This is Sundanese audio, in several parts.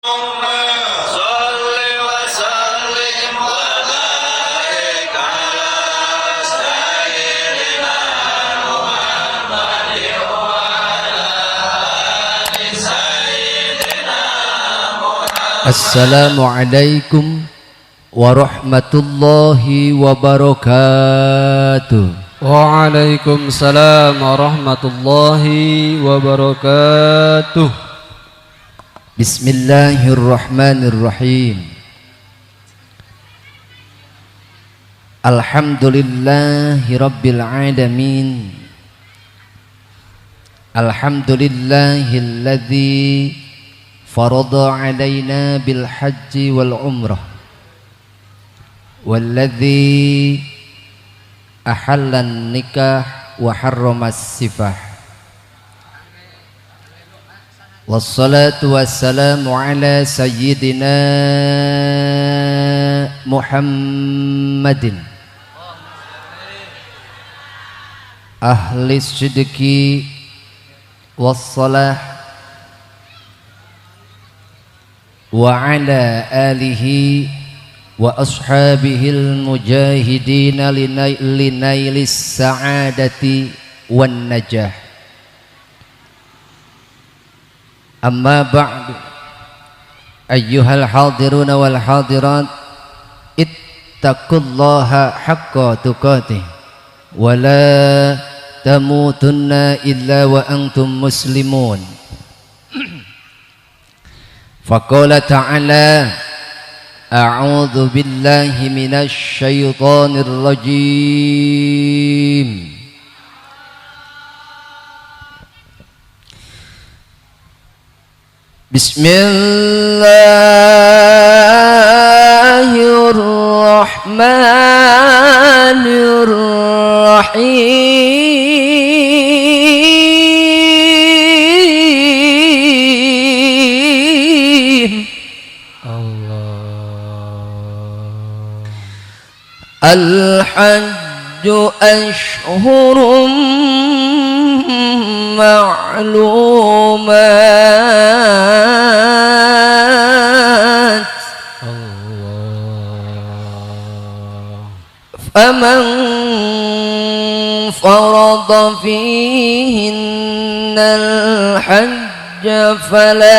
صل وسلم وبارك على سيدنا محمد وعلى آل سيدنا محمد. Assalamualaikum warahmatullahi wabarakatuh. Waalaikumsalam warahmatullahi wabarakatuh. Bismillahirrahmanirrahim. Alhamdulillahi rabbil alamin. Alhamdulillahilladzi farada alaina bil hajji wal umrah, walladzi ahallan nikah wa harramas sifah. Wassalatu wassalamu ala sayyidina Muhammadin ahli sidqi wassalah wa ala alihi wa ashabihil mujahidina linailis sa'adati wan najah. Amma ba'du, ayyuhal hadiruna wal hadirat, ittaqullaha haqqa tuqatih wa la tamutunna illa wa antum muslimun. Faqala ta'ala, a'udzu billahi minasy syaithanir rajim. Bismillahirrahmanirrahim. Allah. Al-hajju ashhurum ma'lumat. Allah. Faman farada fihinna al-hajja fala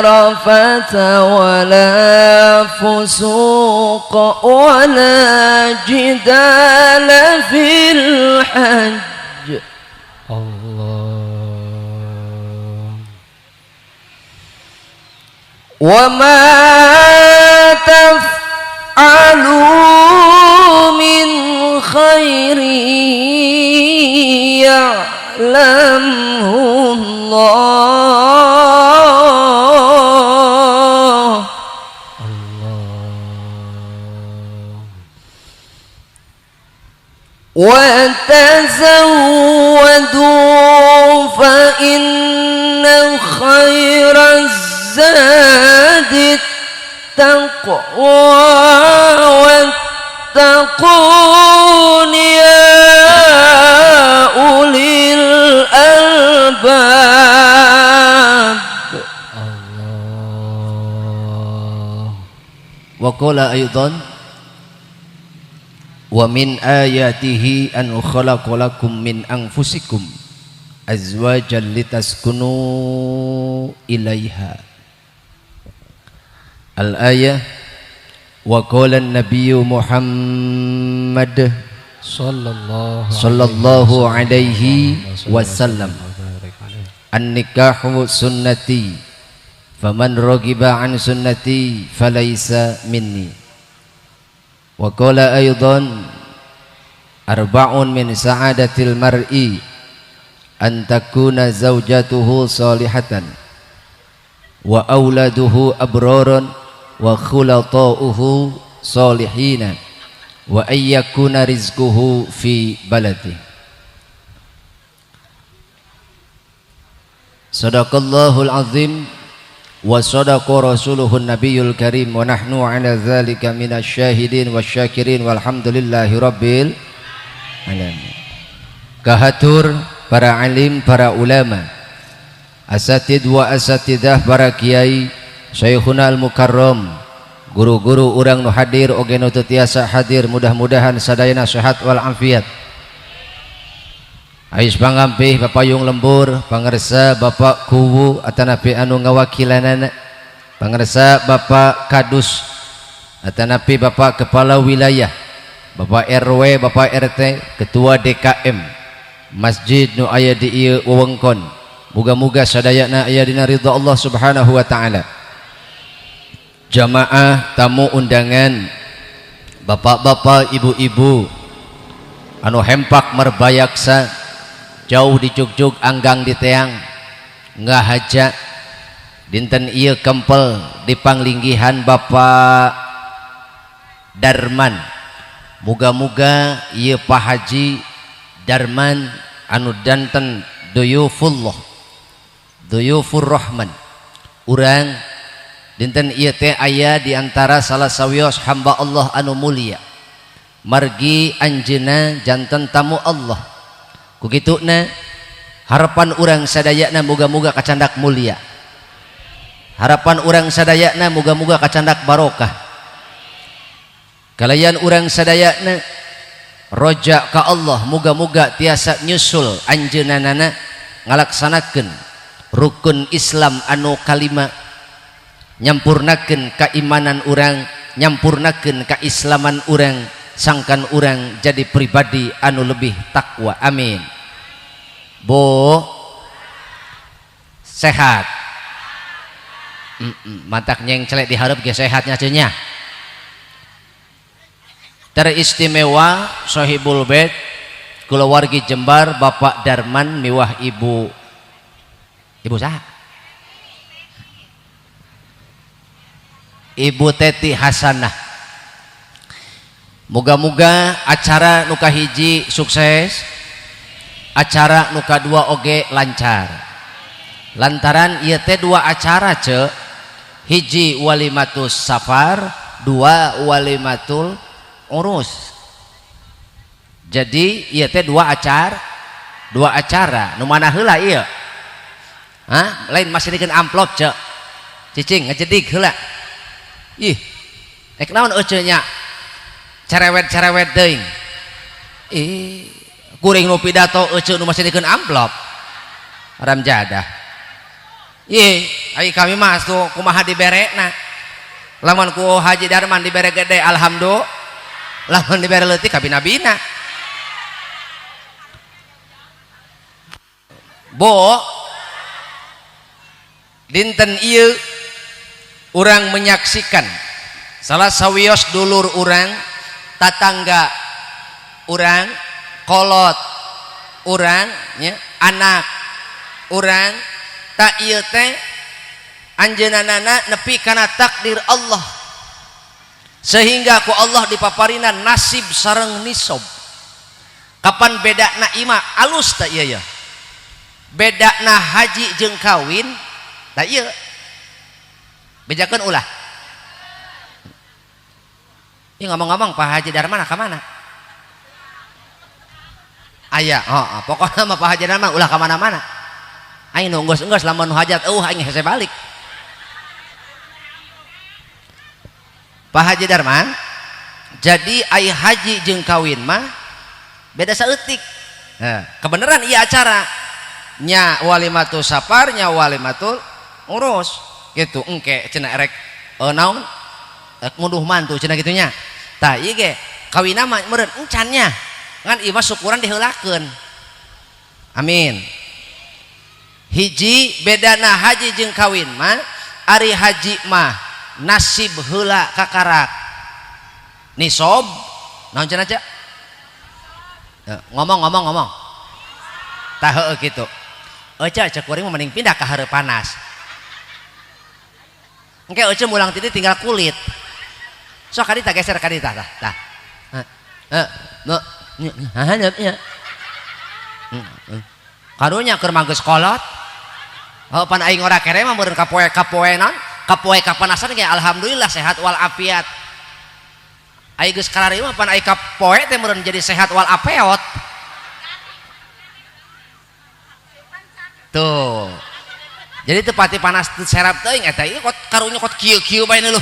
rafatha wala fusuqa wala jidala fil hajj. Allah. Wa ma taf'alu min khairin ya'lamhu Allah. Allah. Wa tazawwadu fa inna khairaz zadi taqwa wattaqun ya ulil albab. Allah. Wa qala aidan, wa min ayatihi an khalaqalakum min anfusikum azwajan litaskunu ilaiha. Al-ayah. Wa qala an-nabiyyu Muhammad sallallahu alaihi wasallam, an-nikahu sunnati faman raghiba an sunnati falaysa minni. Wa qala aidan, arba'un min sa'adatil mar'i an takuna zawjatuhu salihatan wa auladuhu abraran wa khulata'uhu salihina wa ayyakuna rizquhu fi baladihi. Sadaqallahul azim wa sadaqa rasuluhun nabiyul karim wa nahnu ala dzalika minasyahidin wasyakirin walhamdulillahi rabbil alamin. Kahatur para alim, para ulama, asatid wa asatidah, para kiai, Syekhuna Al-Mukarram, guru-guru urang nu hadir oge nu teu tiasa hadir, mudah-mudahan sadayana sehat wal afiat. Ais pangampih papayung lembur pangersa Bapak Kuwu atanapi anu ngawakilanana, pangersa Bapak Kadus atanapi Bapak Kepala Wilayah, Bapak RW, Bapak RT, Ketua DKM Masjid nu aya di ieu wewengkon. Muga-muga sadayana aya dina ridha Allah Subhanahu wa taala. Jamaah tamu undangan, bapak-bapak, ibu-ibu anu hempak merbayaksa jauh di jugjug anggang di teang ngahaja dinten ieu kempel di panglinggihan Bapak Darman. Muga-muga ieu Pak Haji Darman anu danten duyufullah duyufur rahman urang dinten ieu teh aya di antara salah sawios hamba Allah anu mulia, margi anjeunna janten tamu Allah. Kukituna harapan urang sadayana muga-muga kacandak mulia, harapan urang sadayana muga-muga kacandak barokah, kalayan urang sadayana roja ka Allah muga-muga tiasa nyusul anjeunana ngalaksanakeun rukun Islam anu kalima, nyampurnakeun keimanan urang, nyampurnakeun keislaman urang, sangkan urang jadi pribadi anu lebih takwa. Amin. Bu sehat, mantak nyengcelek diharap ge sehatnya cenah. Teristimewa Sohibul Bait kulawargi Jembar Bapak Darman miwah ibu ibu saha? Ibu Teti Hasanah. Moga-moga acara nu kahiji sukses, acara nu kadua oge lancar. Lantaran ieu teh dua acara ce, hiji walimatus safar, dua walimatul urus. Jadi ieu teh dua acara nu mana heula ieu? Hah? Lain masih dikeun amplop ce. Cicing ngejedig heula. Ih, rek naon euceu nya? Cerewet-cerewet teuing. Ih, kuring nu pidato euceu nu masih dikeun amplop. Haram jadah. Ih, ai kami mah atuh kumaha diberekna. Lamun ku Haji Darman dibere gede alhamdulillah. Lamun dibere leutik kabina-bina. Bo, dinten ieu urang menyaksikan salah sawios dulur urang, tatangga urang, kolot urang, nya, anak urang, tak ieu teh anjeunana nepi kana takdir Allah, sehingga ku Allah dipaparina nasib sareng nisob. Kapan bedana ima alus tak ieu ya? Bedana haji jeung kawin tak ieu. Bejakeun ulah. Ini ngomong-ngomong Pak Haji Darman ka mana? Aya, oh, pokoknya mah Pak Haji Darman ulah ka mana-mana. Aing nu enggeus-enggeus lamun hajat eueuh aing hese balik. Pak Haji Darman, jadi ai haji jeung kawin mah beda saeutik. Nah, kebenaran ieu acara nya walimatul safar nya walimatul urus gitu engke cenah erek naon rek ngunduh mantu cenah kitu nya. Tah ieu ge kawinna mah meureun encan nya ngan ieu mah syukuran diheulakeun. Amin. Hiji bedana haji jeung kawin mah, ari haji mah nasib heula kakarak nisob naon cenah cak? Ngomong ngomong ngomong tah heueuh kitu. Euceu cek kuring mah mending pindah ka hareup panas. Engke euceu mulang ti tinggal kulit. Sok kadita geser kadita tah tah. Heeh. Heeh. Karunya keur mah geus kolot. Oh pan aing ora kere mah meureun kapoe-kapoe naon? Kapoe kapanasan ge alhamdulillah sehat wal afiat. Aing geus karari mah pan aing kapoe teh meureun jadi sehat wal apeot. Tuh. Jadi teu pati panas teu serap teuing eta ieu kot karunya kot kieu-kieu bae nu.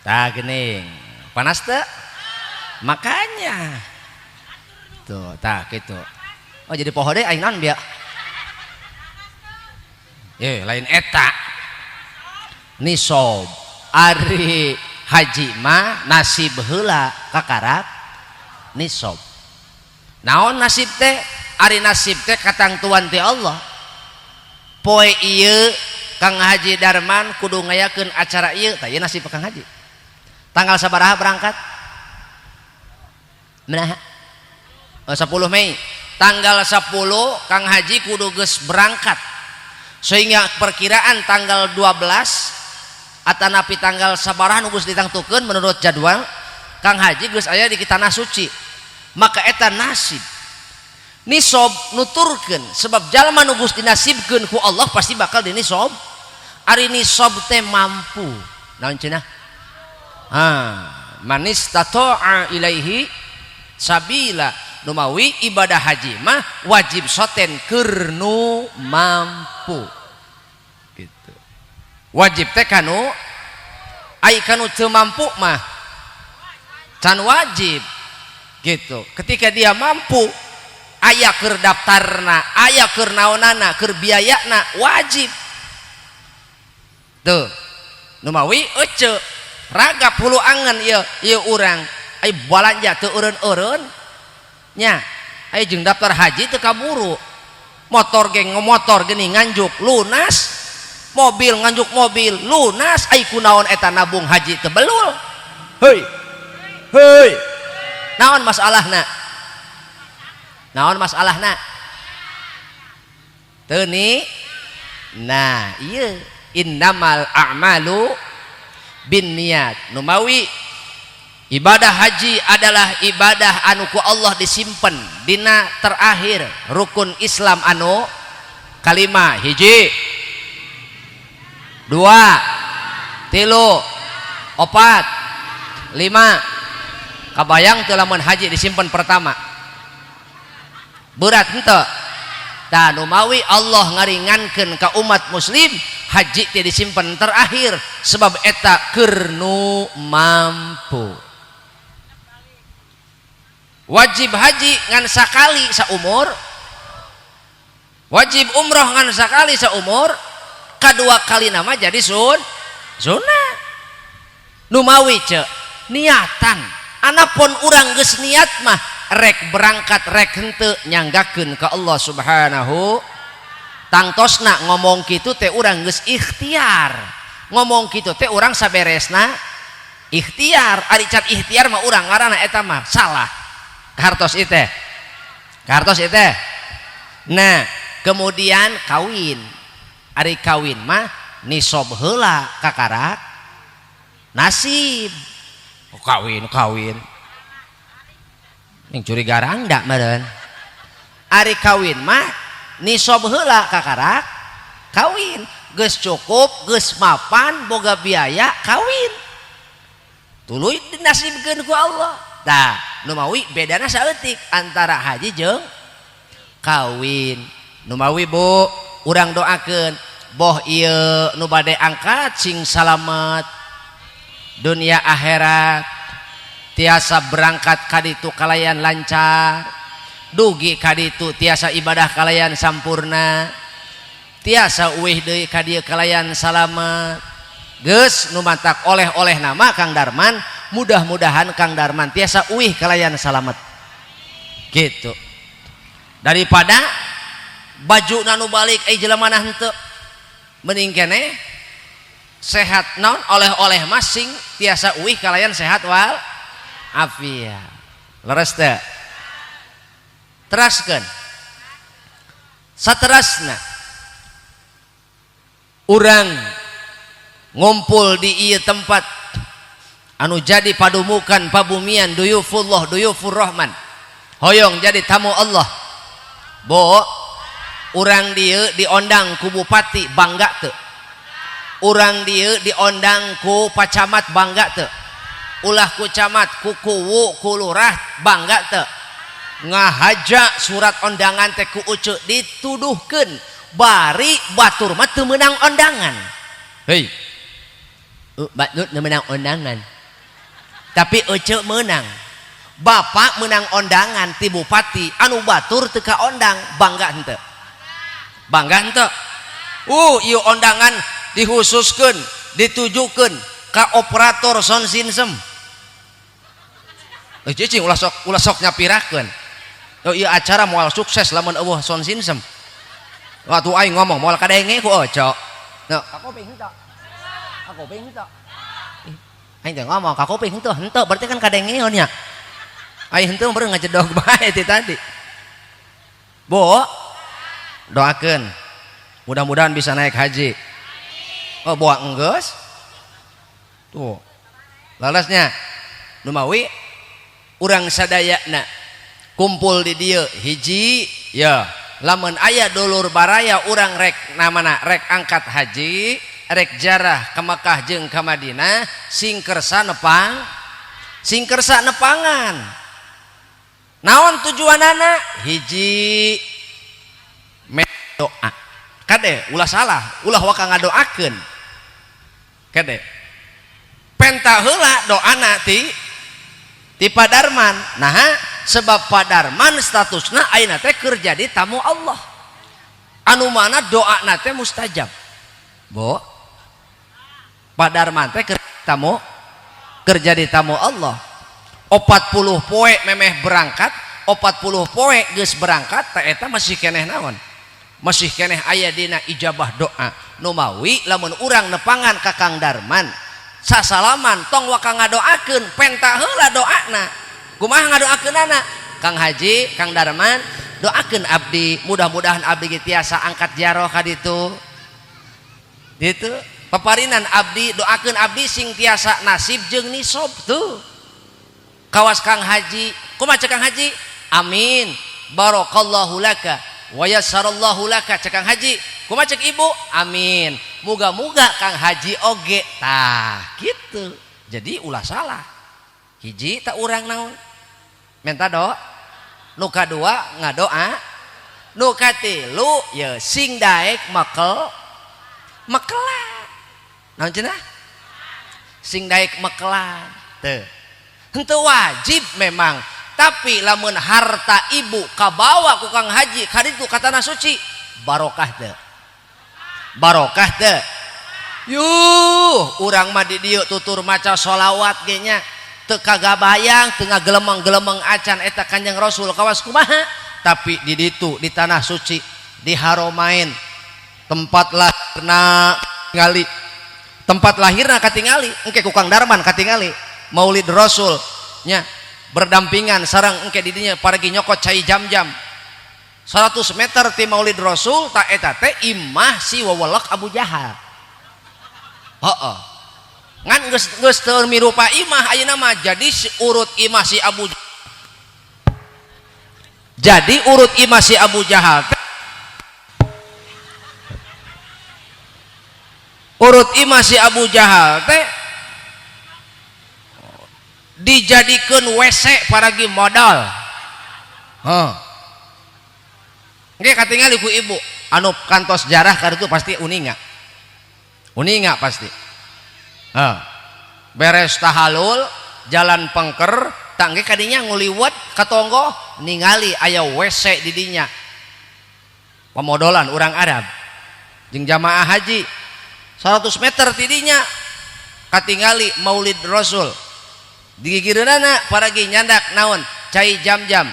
Tah geuning. Panas teu? Makanya. Tuh, tah kitu. Oh jadi poho deui aing naon bieu? Lain eta. Nisob ari haji mah nasib heula kakarak nisob. Naon nasib teh? Ari nasib teh katangtuan ti Allah. Poe ieu Kang Haji Darman kudu ngayakeun acara ieu, tah ieu nasib Kang Haji. Tanggal sabaraha berangkat? Nah, 10 Mei. Tanggal 10 Kang Haji kudu geus berangkat. Sehingga perkiraan tanggal 12 atanapi tanggal sabaraha nu geus ditangtukeun menurut jadwal Kang Haji geus aya di tanah suci. Maka eta nasib. Nisob nuturkeun sebab jalma nu geus dinasibkeun ku Allah pasti bakal dinisob. Ari nisob teh mampu. Naon cenah? Ah, manis tato'a ilaihi sabila. Numawi ibadah haji mah wajib soten keur nu mampu. Gitu. Wajib teh kanu ai kanu teu mampu mah can wajib. Gitu. Ketika dia mampu aya keur daftarna, aya keur naonana, keur biayana wajib. Tuh. Numawi ece ragap hulu angen ieu ieu urang ai balanja teu eureun-eureun nya ai jeung daftar haji teu kaburu. Motor ge ngomotor geuning nganjuk lunas, mobil nganjuk mobil lunas, ai kunaon eta nabung haji teu belul. Heuy. Heuy. Naon masalahna? Naon masalahna? Teu ni? Nah, ieu innamal a'malu binniyat. Numawi ibadah haji adalah ibadah anu ku Allah disimpen dina terakhir rukun Islam anu kalima, hiji, dua, tilu, opat, lima. Kabayang teu lamun haji disimpen pertama? Berat henteu? Tah numawi Allah ngaringankeun ka umat muslim haji teh disimpen terakhir sebab eta keur nu mampu. Wajib haji ngan sakali saumur, wajib umroh ngan sakali saumur, kadua kali nama jadi sunnah. Numawi ce niatan, anapun urang geus niat mah rek berangkat rek henteu nyanggakeun ka Allah Subhanahu. Tangtosna ngomong kitu teh urang geus ikhtiar, ngomong kitu teh urang saberesna ikhtiar. Ari can ikhtiar mah urang ngaranna eta mah salah. Kartos ieu teh, kartos ieu teh. Nah, kemudian kawin. Ari kawin mah nisob heula kakarak nasib. Oh, kawin kawin ning curiga rangda meureun. Ari kawin mah nisob heula kakarak kawin, geus cukup geus mapan boga biaya kawin, tuluy dinasibkeun ku Allah. Tah numawi bedana saeutik antara haji jeung kawin. Numawi bu urang doakeun boh ieu nu bade angkat sing salamet dunia akhirat, tiasa berangkat kaditu kalayan lancar, dugi kaditu tiasa ibadah kalayan sampurna, tiasa uih deui ka dieu kalayan salamet. Geus nu mantak oleh-oleh nama Kang Darman, mudah-mudahan Kang Darman tiasa uih kalayan salamet. Gitu. Daripada baju nu balik ai jelema na henteu, mending keneh sehat naon oleh-oleh masing tiasa uih kalayan sehat wal afiat. Leres teu? Teraskeun. Saterasna urang ngumpul di ieu tempat anu jadi padumukan pabumian duyufullah duyufur rahman, hoyong jadi tamu Allah. Bo Urang dieu diondang ku bupati bangga teu? Urang dieu diondang ku pacamat bangga teu? Ulah ku camat, ku kuwu, ku lurah bangga teu? Ngahaja surat ondangan teh ku Ucu dituduhkeun bari batur mah teu meunang ondangan. Hei, batur teu meunang ondangan, tapi Ucu meunang. Bapak menang ondangan ti bupati, anu batur teu kaondang, bangga henteu? Bangga henteu? Ieu ondangan dikhususkeun, ditujukeun ka operator sound system. Cicing ulah sok nyapirakeun. Oh, ieu acara moal sukses lamun eueuh sound system. Waktu aing ngomong moal kadenge ku Oco. Nah, kakuping henteu? Kakuping henteu? Aing teh ngomong kakuping henteu, henteu berarti kan kadengeun nya. Aing henteu baru ngajedog bae ti tadi. Bu, doakeun mudah-mudahan bisa naik haji. Oh, bawa enggeus. Tuh. Lalasnya numawi urang sadayana kumpul di dieu hiji ya, lamun aya dulur baraya urang rek namana rek angkat haji, rek jarah ke Mekah jeung ka Madinah, sing kersa nepang, sing kersa nepangan. Naon tujuanana? Hiji, doa. Kade ulah salah, ulah waka ngadoakeun. Kade penta heula doana ti ti Pak Darman. Nah, sebab Pak Darman statusna ayeuna teh keur jadi tamu Allah, anu mana doana teh mustajab. Bo, Pak Darman teh keur tamu, keur jadi tamu Allah. 40 poe memeh berangkat, 40 poe geus berangkat, teh eta masih keneh naon, masih keneh aya dina ijabah doa. Numawi lamun urang nepangan ka Kang Darman, sasalaman, tong waka ngadoakeun, penta heula doana. Kumaha ngadoakeunana? Kang Haji, Kang Darman, doakeun abdi, mudah-mudahan abdi ge tiasa angkat jaroh ka ditu ditu, paparinan abdi, doakeun abdi sing tiasa nasib jeung nisob. Tuh, kawas Kang Haji. Kumaha cek Kang Haji? Amin, barakallahu laka wa yassarallahu laka, cek Kang Haji. Kumaha cek ibu? Amin, muga-muga Kang Haji oge. Tah gitu. Jadi ulah salah. Hiji, tak urang naon, minta doa. Nu kadua, ngadoa. Nu katilu ya, sing daek makel makelan. Naon cenah? Sing daek makelan. Teu, henteu wajib memang, tapi lamun harta ibu kabawa ku Kang Haji kaditu ka tanah suci, barokah teu? Barokah teu? Yuh, urang mah di dieu tutur maca sholawat ge nya teu kagabayang, teu ngagelemeng-gelemeng acan eta Kanjeng Rasul kawas kumaha, tapi di ditu di tanah suci, di Haromain, tempat lahirna katingali, tempat lahirna katingali, engke ku Kang Darman katingali Maulid Rasul nya, berdampingan sareng engke di dinya paragi nyokot cai jam-jam. 100 meter ti Maulid Rasul, tak eta teh imah si wewelek Abu Jahal. Heeh, ngan geus geus teu mirupa imah ayeuna mah, jadi si urut imah si Abu, jadi urut imah si Abu Jahal teh, urut imah si Abu Jahal teh dijadikan WC paragi modal. Heh. Oke, katingali ku ibu anu kantos jarah ka ditu pasti uninga, uninga pasti. Heh. Beres tahalul jalan pengker tangge kadinya nguliwat ka tonggo, ningali aya WC di dinya, pemodolan orang Arab jeung jamaah haji. 100 meter tidinya katingali Maulid Rasul, digigireunana paragi nyandak naon, cai jam-jam.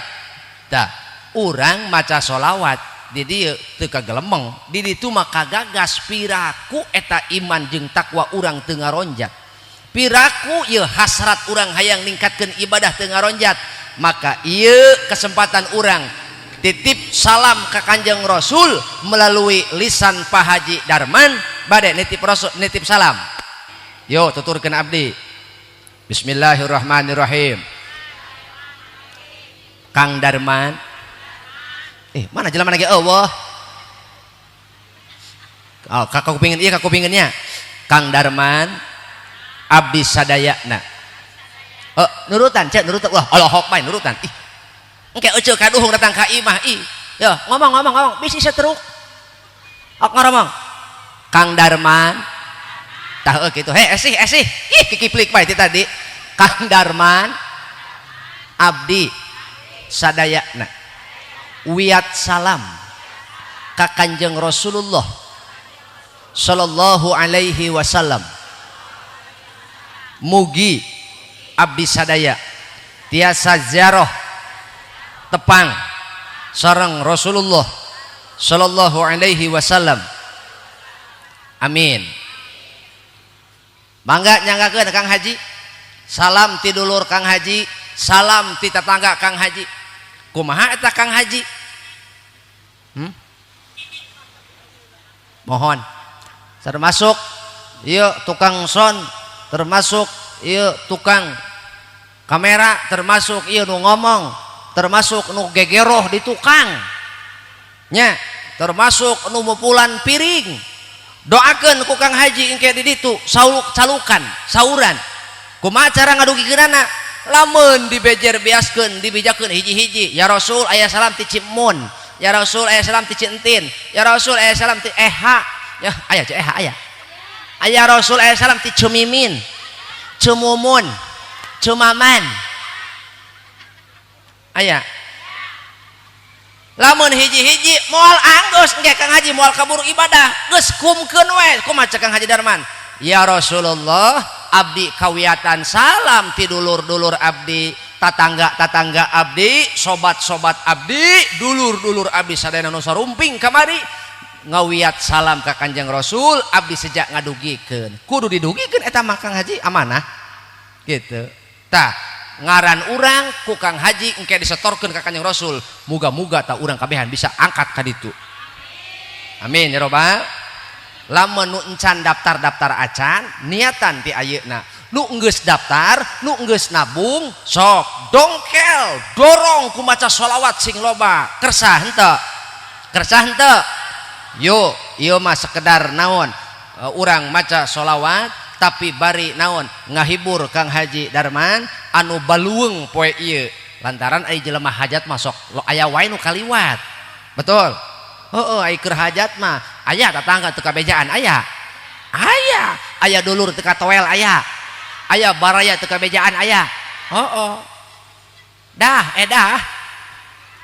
Tah, urang maca sholawat di dieu teu kagelemeng, di ditu mah kagagas. Piraku eta iman jeung takwa urang teu ngaronjat, piraku ieu hasrat urang hayang ningkatkeun ibadah teu ngaronjat, maka ieu kesempatan urang titip salam ka Kanjeng Rasul melalui lisan Pak Haji Darman. Bade nitip Rasul, nitip salam, yo tuturkeun abdi. Bismillahirrahmanirrahim. Kang Darman, mana jelema lagi? Allah. Oh, kakupingin ieu kakupinginnya. Kang Darman abdi sadayana. Oh, nurutan, cek nurutan. Wah, olohok bae nurutan. Ih. Engke eceu kaduhung datang ka imah ih. Yo, ngomong bisi setruk. Ok ngomong. Kang Darman tah kitu. Heh, esih esih. Ih, kikiplik bae ti tadi. Kang Darman abdi sadayana. Wiat salam ka Kanjeng Rasulullah sallallahu alaihi wasallam. Mugi abdi sadaya tiasa ziarah tepang sareng Rasulullah sallallahu alaihi wasallam. Amin. Mangga nyanggakeun Kang Haji. Salam ti dulur Kang Haji, salam ti tetangga Kang Haji. Kumaha eta Kang Haji? Mohon. Termasuk ieu tukang son, termasuk ieu tukang kamera, termasuk ieu nu ngomong, termasuk nu gegeroh di tukang nya, termasuk nu mupulan piring. Doakeun ku Kang Haji engke di ditu sauluk calukan sauran. Kumaha cara ngadugikeunana? Lamun dibejer biaskeun, dibijakeun hiji-hiji. Ya Rasul aya salam ti Cimun, ya Rasul aya salam ti Cintin, ya Rasul aya salam ti Eha, ya aya Eha aya. Aya Rasul aya salam ti Cumimin, Cumumun, Cumaman. Aya. Lamun hiji-hiji moal anggus engke Kang Haji moal kaburu ibadah, geus kumkeun we. Kumaha cek Kang Haji Darman? Ya Rasulullah, abdi kawiatan salam ti dulur-dulur abdi, tatangga-tatangga abdi, sobat-sobat abdi, dulur-dulur abdi sadayana nu sarumping kamari ngawiat salam ka Kanjeng Rasul, abdi sejak ngadugikeun. Kudu didugikeun eta mah Kang Haji amanah. Gitu. Tah, ngaran urang ku Kang Haji engke disetorkeun ka Kanjeng Rasul. Muga-muga tah urang kabehan bisa angkat ka ditu. Amin ya robbal. Lamun nu encan daftar-daftar acan, niatan ti ayeuna. Nu enggeus daftar, nu enggeus nabung, sok dongkel, dorong ku maca sholawat sing loba. Kersa henteu? Kersa henteu? Yo, ieu mah sekedar naon? Urang maca sholawat tapi bari naon ngahibur Kang Haji Darman anu baluweung poe ieu lantaran ai jelema hajat masuk lo aya wae nu kaliwat. Betul? Heeh, ai keur hajat mah aya tatangga teu kabejaan aya. Aya, aya dulur teu katoel aya. Aya baraya teu kabejaan aya. Heeh. Dah, dah.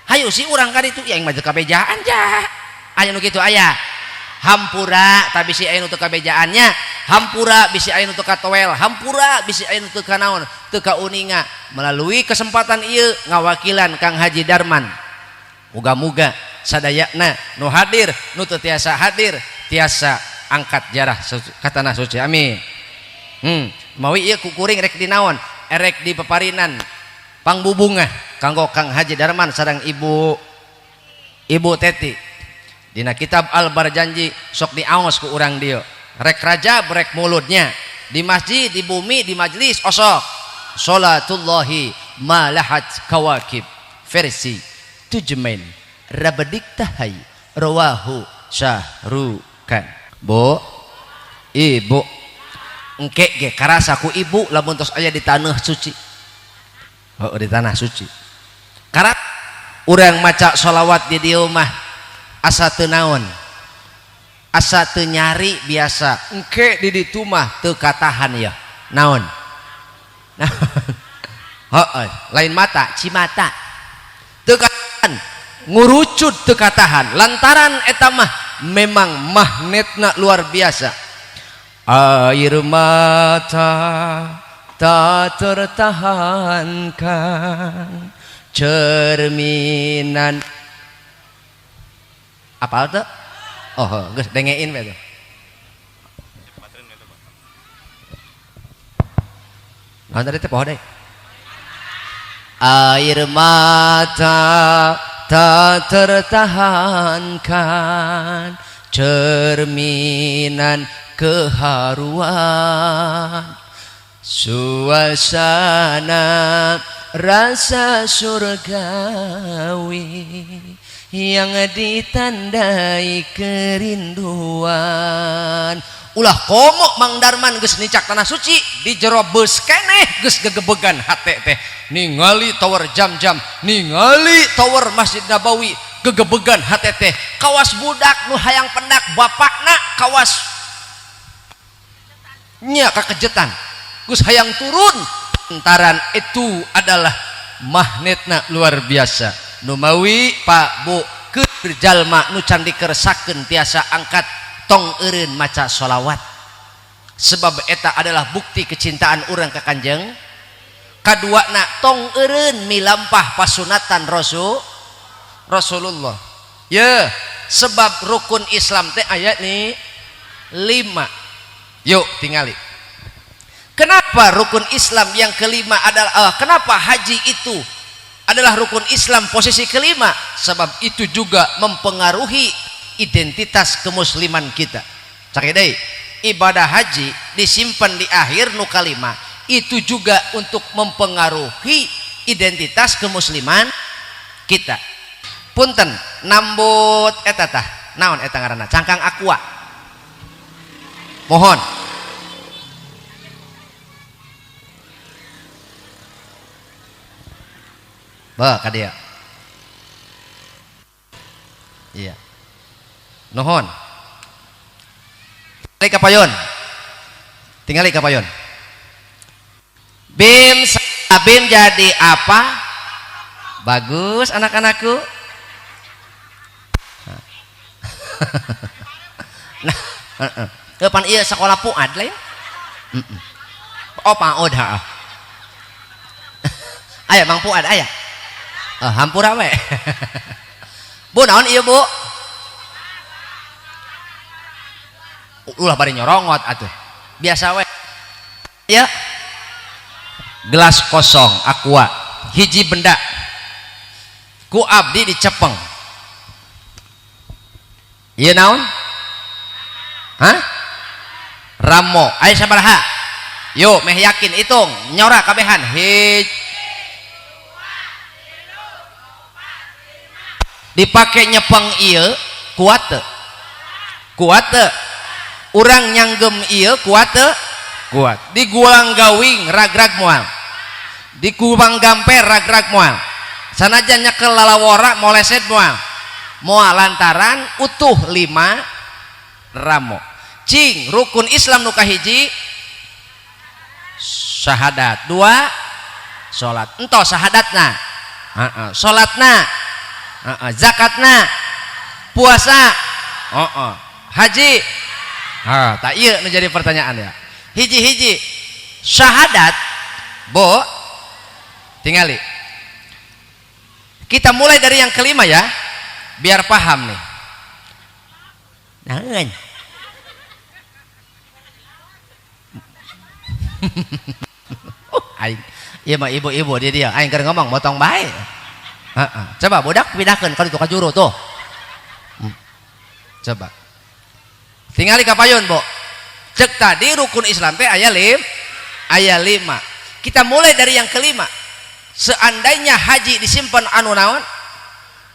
Hayu si urang ka ditu ya mah teu kabejaan ja. Aya nu kitu aya. Hampura tapi si aya nu teu kabejaannya, hampura bisi aya nu teu katoel, hampura bisi aya nu teu kanaon, teu kauninga. Melalui kesempatan ieu ngawakilan Kang Haji Darman. Muga-muga sadayana nu hadir, nu teu tiasa hadir, tiasa angkat jarah ka tanah suci. Amin. Mawi ieu kukuring rek dinaon? Erek di peparinan pangbubungah kanggo Kang Haji Darman sareng Ibu Teti. Dina kitab Al-Barjanji sok diaos ku urang dieu. Rek rajab rek muludnya di masjid, di bumi, di majlis osok salatullahi malahat kawakib versi Tujumen Rabedik Tahai rawahu Syahrukan. Bu, ibu engke ge karasa ku ibu lamun tos aya di tanah suci. Oh, di tanah suci. Karat urang maca sholawat di dieu mah asa teu naon, asa teu nyari biasa. Engke di ditu mah teu katahan ya naon. Heeh, lain mata, cimata teu katahan, ngurucut teu katahan lantaran eta mah memang magnetna luar biasa. Air mata tak tertahankan cerminan. Apal tuh? Oh, geus dengein we tuh. Nah, tadi teh poho deui. Air mata tak tertahankan cerminan keharuan, suasana rasa surgawi yang ditandai kerinduan. Ulah komo Mang Darman geus nincak tanah suci di jero beus keneh geus gegebegan hate teh ningali tower jam-jam, ningali tower Masjid Nabawi, gegebegan hate teh kawas budak nu hayang pendak bapakna kawas nya kakejetan geus hayang turun. Lantaran itu adalah magnetna luar biasa. Numawi Pak Bu keur jalma nu can dikersakeun tiasa angkat tong eureun maca sholawat, sebab eta adalah bukti kecintaan urang ka Kanjeng. Kaduana tong eureun milampah pasunatan Rasulullah ye, sebab rukun Islam teh aya nih 5. Yuk tingali kenapa rukun Islam yang kelima adalah kenapa haji itu adalah rukun Islam posisi kelima, sebab itu juga mempengaruhi identitas kemusliman kita. Cakep deui, ibadah haji disimpan di akhir nu kalima itu juga untuk mempengaruhi identitas kemusliman kita. Punten nambut eta tah naon eta ngaranna cangkang aqua, mohon ba ka dia. Iya nuhun. Tingali ka payon, tingali ka payon. Bim sabim jadi apa? Bagus anak-anakku. Nah, heeh. Pan ieu sekolah Fuad lain. Oh, PAUD heeh. Aya Mang Fuad aya. Oh, hampura we. Bu naon ieu Bu? Ulah bari nyorongot atuh. Biasa we. Ya. Gelas kosong aqua, hiji benda. Ku abdi dicepeng. Ieu naon? Hah? Ramo. Aya sabaraha? Yuk, meh yakin hitung, nyora kabehan. Hij dipake nyepeng ieu kuat teu? Kuat teu? Urang nyanggem ieu kuat teu? Kuat. Digulang gawing ragrag moal. Dikuang gamper ragrag moal. Sanajan nyekel lalawora moleset moal. Moal lantaran utuh 5 ramo. Cing rukun Islam nu kahiji syahadat, 2 salat. Entos syahadatna, heeh, salatna, heeh, zakatna, puasa, heeh, haji. Ha, tak ieu nu jadi pertanyaan ya. Hiji-hiji syahadat, Bu, tingali. Kita mulai dari yang kelima ya, biar paham nih. Naon? Aing ieu mah ibu-ibu dia dia aing keur ngomong motong bae. Heeh. Coba budak pindahkeun ka ditu ka juru tuh. Coba. Tingali ka payun, Bu. Cek tadi rukun Islam teh aya aya 5. Kita mulai dari yang kelima. Seandainya haji disimpan anu naon?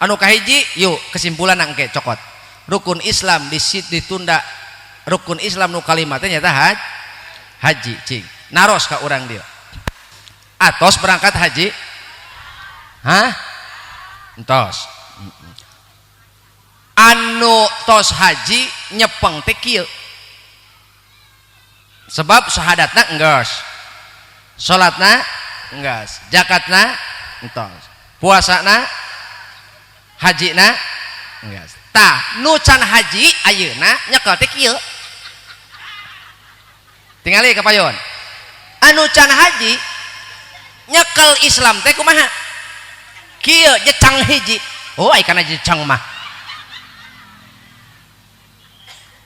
Anu kahiji, yuk kesimpulan engke cokot. Rukun Islam ditunda, rukun Islam nu kalima teh nyata haji cing. Naros ka urang dia. Atos berangkat haji? Hah? Entos. Anu tos haji nyepeng teh kieu. Sebab syahadatna enggeus. Salatna enggeus, zakatna entos, puasana, hajina enggeus. Tah nu can haji ayeuna nyekel teh kieu. Tingali ka payon. Anu can haji nyekel Islam teh kumaha? Kieu jecang hiji. Oh, ai kana jecang mah.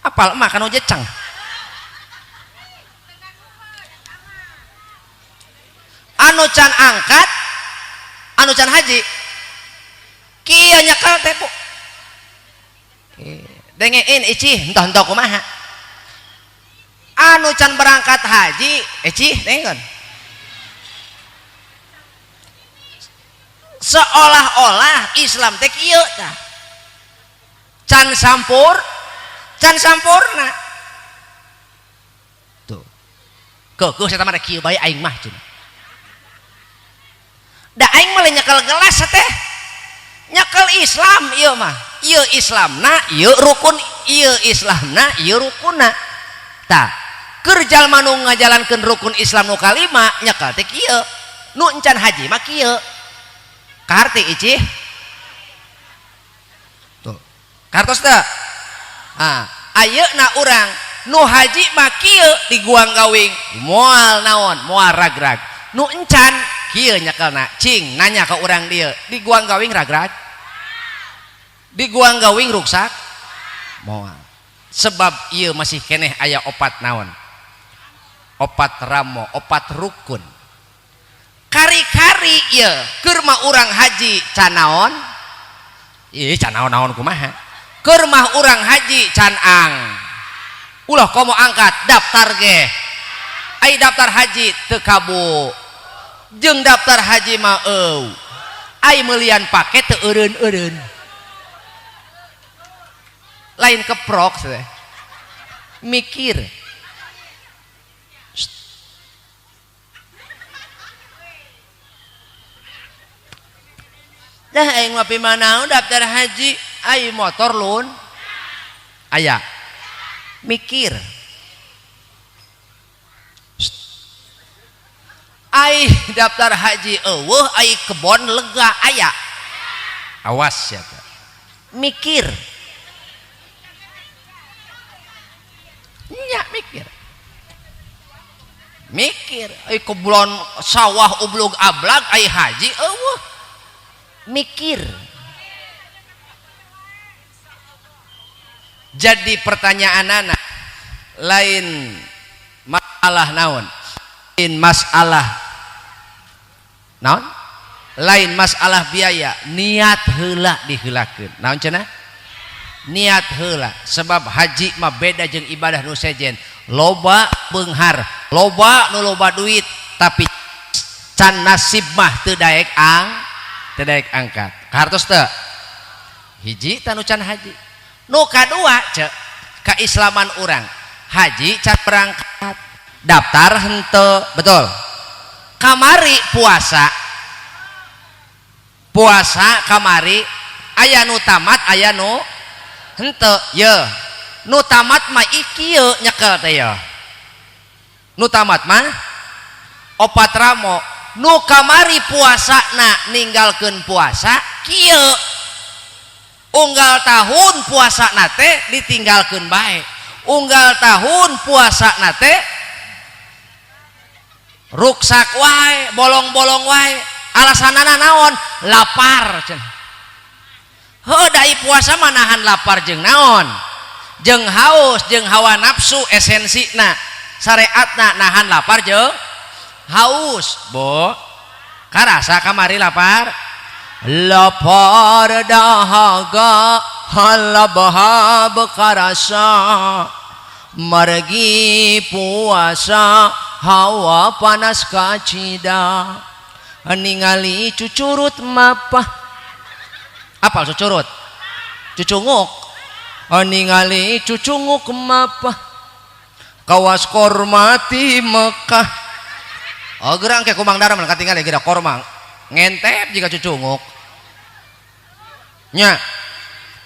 Apal mah kana jecang. Anu can angkat, anu can haji kieu nyekel teh Bu. Dengein icih entah-entah kumaha. Anu can berangkat haji icih dengeun. Seolah-olah Islam teh kieu tah. Can sampur, can sampurna. Tuh. Keukeuh saya mah kieu bae aing mah cenah. Da aing mah nyekel gelas teh. Nyekel Islam ieu mah. Ieu Islamna, ieu rukun, ieu Islamna, ieu rukunna. Tah, keur jalma nu ngajalankeun rukun Islam nu kalima nyekel teh kieu. Nu encan haji mah kieu. Kaharti icih? Tuh. Kartos teu? Ah, ayeuna urang nu haji mah kieu diguang gawing, moal naon, moal ragrag. Nu encan kieu nyekelna, cing nanya ka urang dieu, diguang gawing ragrag? Diguang gawing ruksak? Moal. Sebab ieu masih keneh aya opat naon? Opat ramo, opat rukun. Kari-kari ieu keur mah urang haji can naon? Ih, can naon-naon kumaha? Keur mah urang haji can ang. Ulah komo angkat daftar ge. Ai daftar haji teu kabu. Jeung daftar haji mah eueuh. Ai meulian paket teu eureun-eureun. Lain keprok teh. Mikir. Dah aing mah pimanaon daftar haji, ai motor lun. Aya. Mikir. Ai daftar haji eueuh, ai kebon lega aya. Awas ya teh. Mikir. Nya mikir. Mikir, ai kebon sawah ublug ablag ai haji eueuh. Mikir. Jadi pertanyaan anak lain masalah naon, lain masalah naon, lain masalah biaya, niat heula diheulakeun. Naon cenah? Niat heula, sebab haji mah beda jeung ibadah nu sejen. Loba beunghar, loba nu loba duit, tapi can nasib mah teu daek ang, teu daek angkat. Kahartos teu? Hiji tanu can haji. Nu kadua cek keislaman urang, haji can berangkat, daftar henteu, betul. Kamari puasa, puasa kamari aya nu tamat aya nu henteu. Ye nu tamat mah ikieu nyekel teh ye. Nu tamat mah opat ramo. Nu kamari puasana ninggalkeun puasa kieu. Unggal tahun puasana teh ditinggalkeun bae. Unggal tahun puasana teh ruksak wae, bolong-bolong wae. Alasanana naon? Lapar cenah. Heuh, da puasa mah nahan lapar jeung naon? Jeung haus, jeung hawa nafsu esensina. Syariatna nahan lapar jeung haus. Bo, karasa kamari lapar? Lapar dahaga halabha bekarasa margi puasa hawa panas kacida ningali cucurut mapah. Apal cucurut? Cucunguk. Ningali cucunguk mapah kawas kormati Mekah. Oh gerang ke kumang darah mana katingali geura korma ngentep jika cucunguk nya.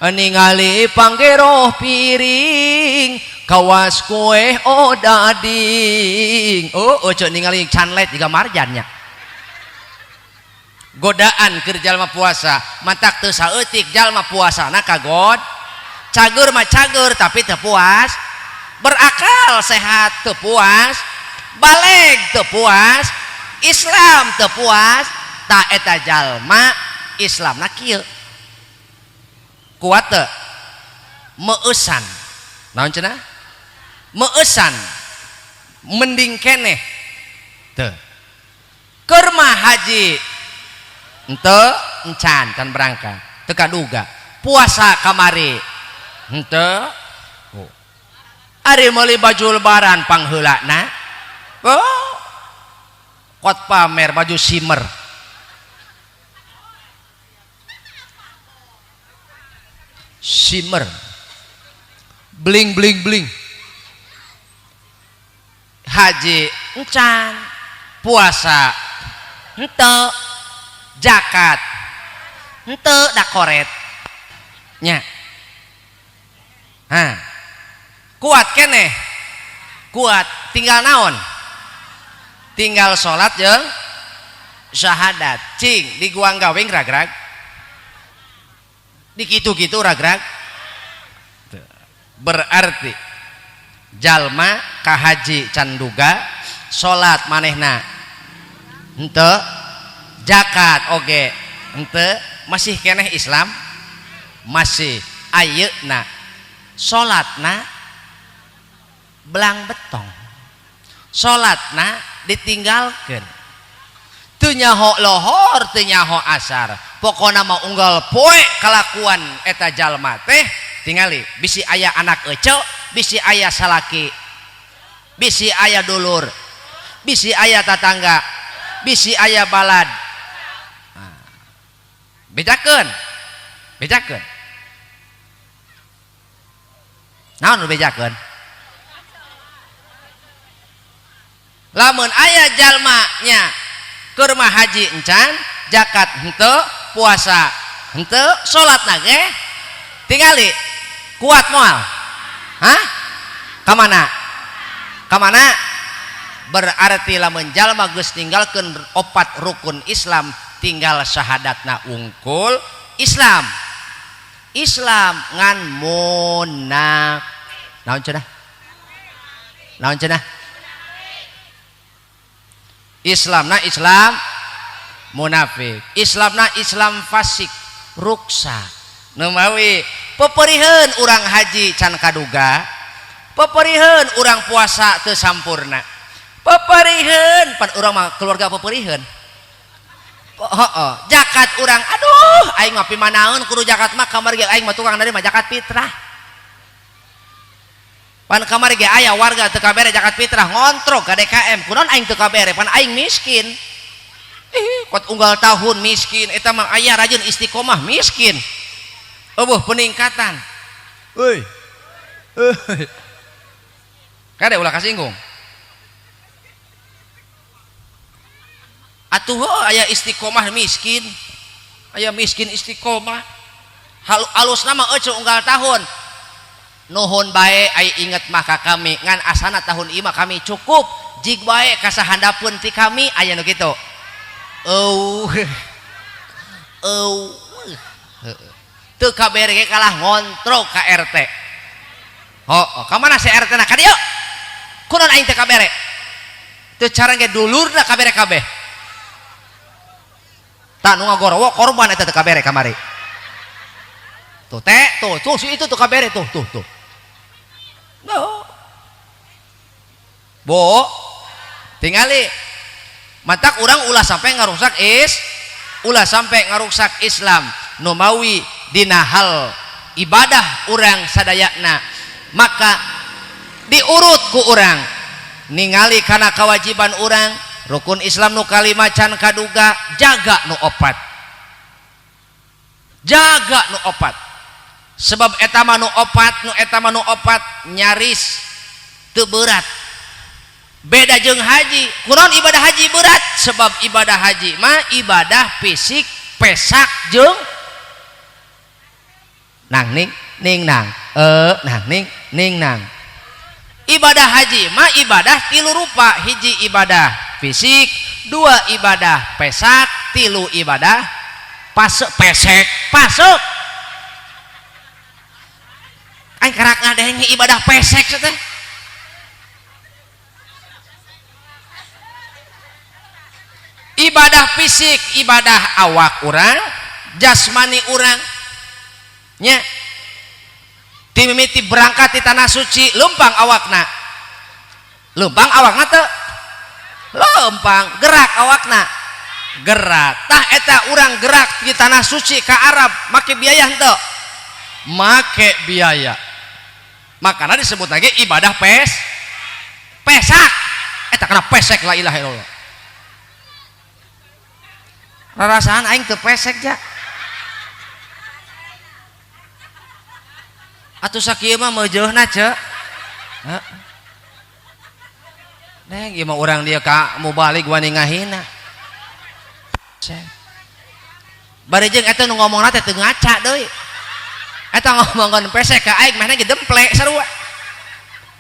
Ningali panggeroh piring kawas kue odading. Oh, oh cek ningali canlet jika marjannya. Godaan keur jalma puasa mantak teu saeutik jalma puasana kagod. Cager mah cager tapi teu puas, berakal sehat teu puas, baleg teu puas, Islam teu puas. Ta eta jalma Islamna kieu. Kuat teu? Meueusan. Naon cenah? Meueusan. Mending keneh teu. Keur mah haji henteu encan can berangkat, teu kaduga. Puasa kamari henteu. Oh. Ari meuli baju lebaran pangheulana. Oh. Kot pamer baju simer. Shimmer. Bling bling bling. Haji encan, puasa henteu, zakat henteu da koret. Nya. Hah. Kuat keneh. Kuat, tinggal naon? Tinggal salat jeung syahadat. Cing di guang gawing ragrag. Di kitu-kitu ragrag. Berarti jalma ka haji can duga, salat manehna henteu, zakat oge henteu, masih keneh Islam, masih ayeuna salatna belang betong, salatna ditinggalkeun, teu nyaho lohor, teu nyaho asar, pokona mah unggal poe kalakuan eta jalma teh tingali bisi aya anak ece, bisi aya salaki, bisi aya dulur, bisi aya tatangga, bisi aya balad. Nah, bejakeun, bejakeun. Naon nu bejakeun? Lamun aya jalma nya keur mah haji encan, zakat henteu, puasa henteu, salatna ge tingali kuat moal. Hah? Ka mana? Ka mana? Berarti lamun jalma geus ninggalkeun opat rukun Islam, tinggal syahadatna wungkul Islam. Islam ngan munafik. Naon cenah? Naon cenah? Islamna Islam munafik, Islamna Islam fasik, ruksa. Numawi peperiheun urang haji can kaduga, peperiheun urang puasa teu sampurna, peperiheun pan urang mah keluarga peperiheun. Heeh, zakat urang aduh aing mah pimanaeun kudu zakat mah kamari ge aing mah tukang narima zakat fitrah. Pan kamari ge aya warga teu kabere zakat fitrah ngontrok ka DKM, kunaon aing teu kabere pan aing miskin. Kot unggal tahun miskin eta mah aya rajin istiqomah miskin. Eueuh peningkatan. Euy. Euy. Kade ulah kasinggung. Atuh heuh aya istiqomah miskin. Aya miskin istiqomah. Alusna mah eueuh unggal tahun. Nuhun bae ai inget mah ka kami ngan asana tahun ieu mah kami cukup jig bae kasahandapeun ti kami aya nu kitu. Eueuh. Eueuh. Teu kabere ge kalah ngontrok ka RT. Heuh, ka mana si RT na ka dieu? Kunaon aing teu kabere? Teu carang ge dulurna kabere kabeh. Tah nu ngagorowo korban eta teu kabere kamari. Tuh teh, tuh, tuh si itu tuh kabere tuh, tuh, tuh. No. Bo, tingali. Matak urang ulah sampai ngarusak is, ulah sampai ngarusak Islam. Numawi dina hal ibadah urang sadayana, maka diurut ku urang ningali kana kewajiban urang rukun Islam nu kalima can kaduga, jaga nu opat, jaga nu opat. Sebab eta mah nu opat, nu eta mah nu opat nyaris teu berat. Beda jeung haji, kunaon ibadah haji berat? Sebab ibadah haji mah ibadah fisik, pesak jeung nang ning ning nang, nang ning ning nang. Ibadah haji mah ibadah tilu rupa, hiji ibadah fisik, dua ibadah pesak, tilu ibadah pasek, pesek, pasek. Aing karak ngadenge ibadah pesek teh. Ibadah fisik, ibadah awak urang, jasmani urang. Nya. Ti mimiti berangkat di tanah suci, lempang awakna. Lempang awakna teu? Lempang, gerak awakna. Gerak. Tah eta urang gerak di tanah suci ka Arab, make biaya henteu? Make biaya. Makana disebut lagi ibadah pesak. Eta kana pesek la ilaha illallah. Rarasaan aing teu pesek ja. Atuh sakieu mah meujeuhna ceu. Heeh. Neng ieu mah urang dia ka mubalig wani ngahina. Bari jeung eta nu ngomongna teh teu ngaca deui. Eta ngomongkeun pesek ka aing mehna ge demple sarua.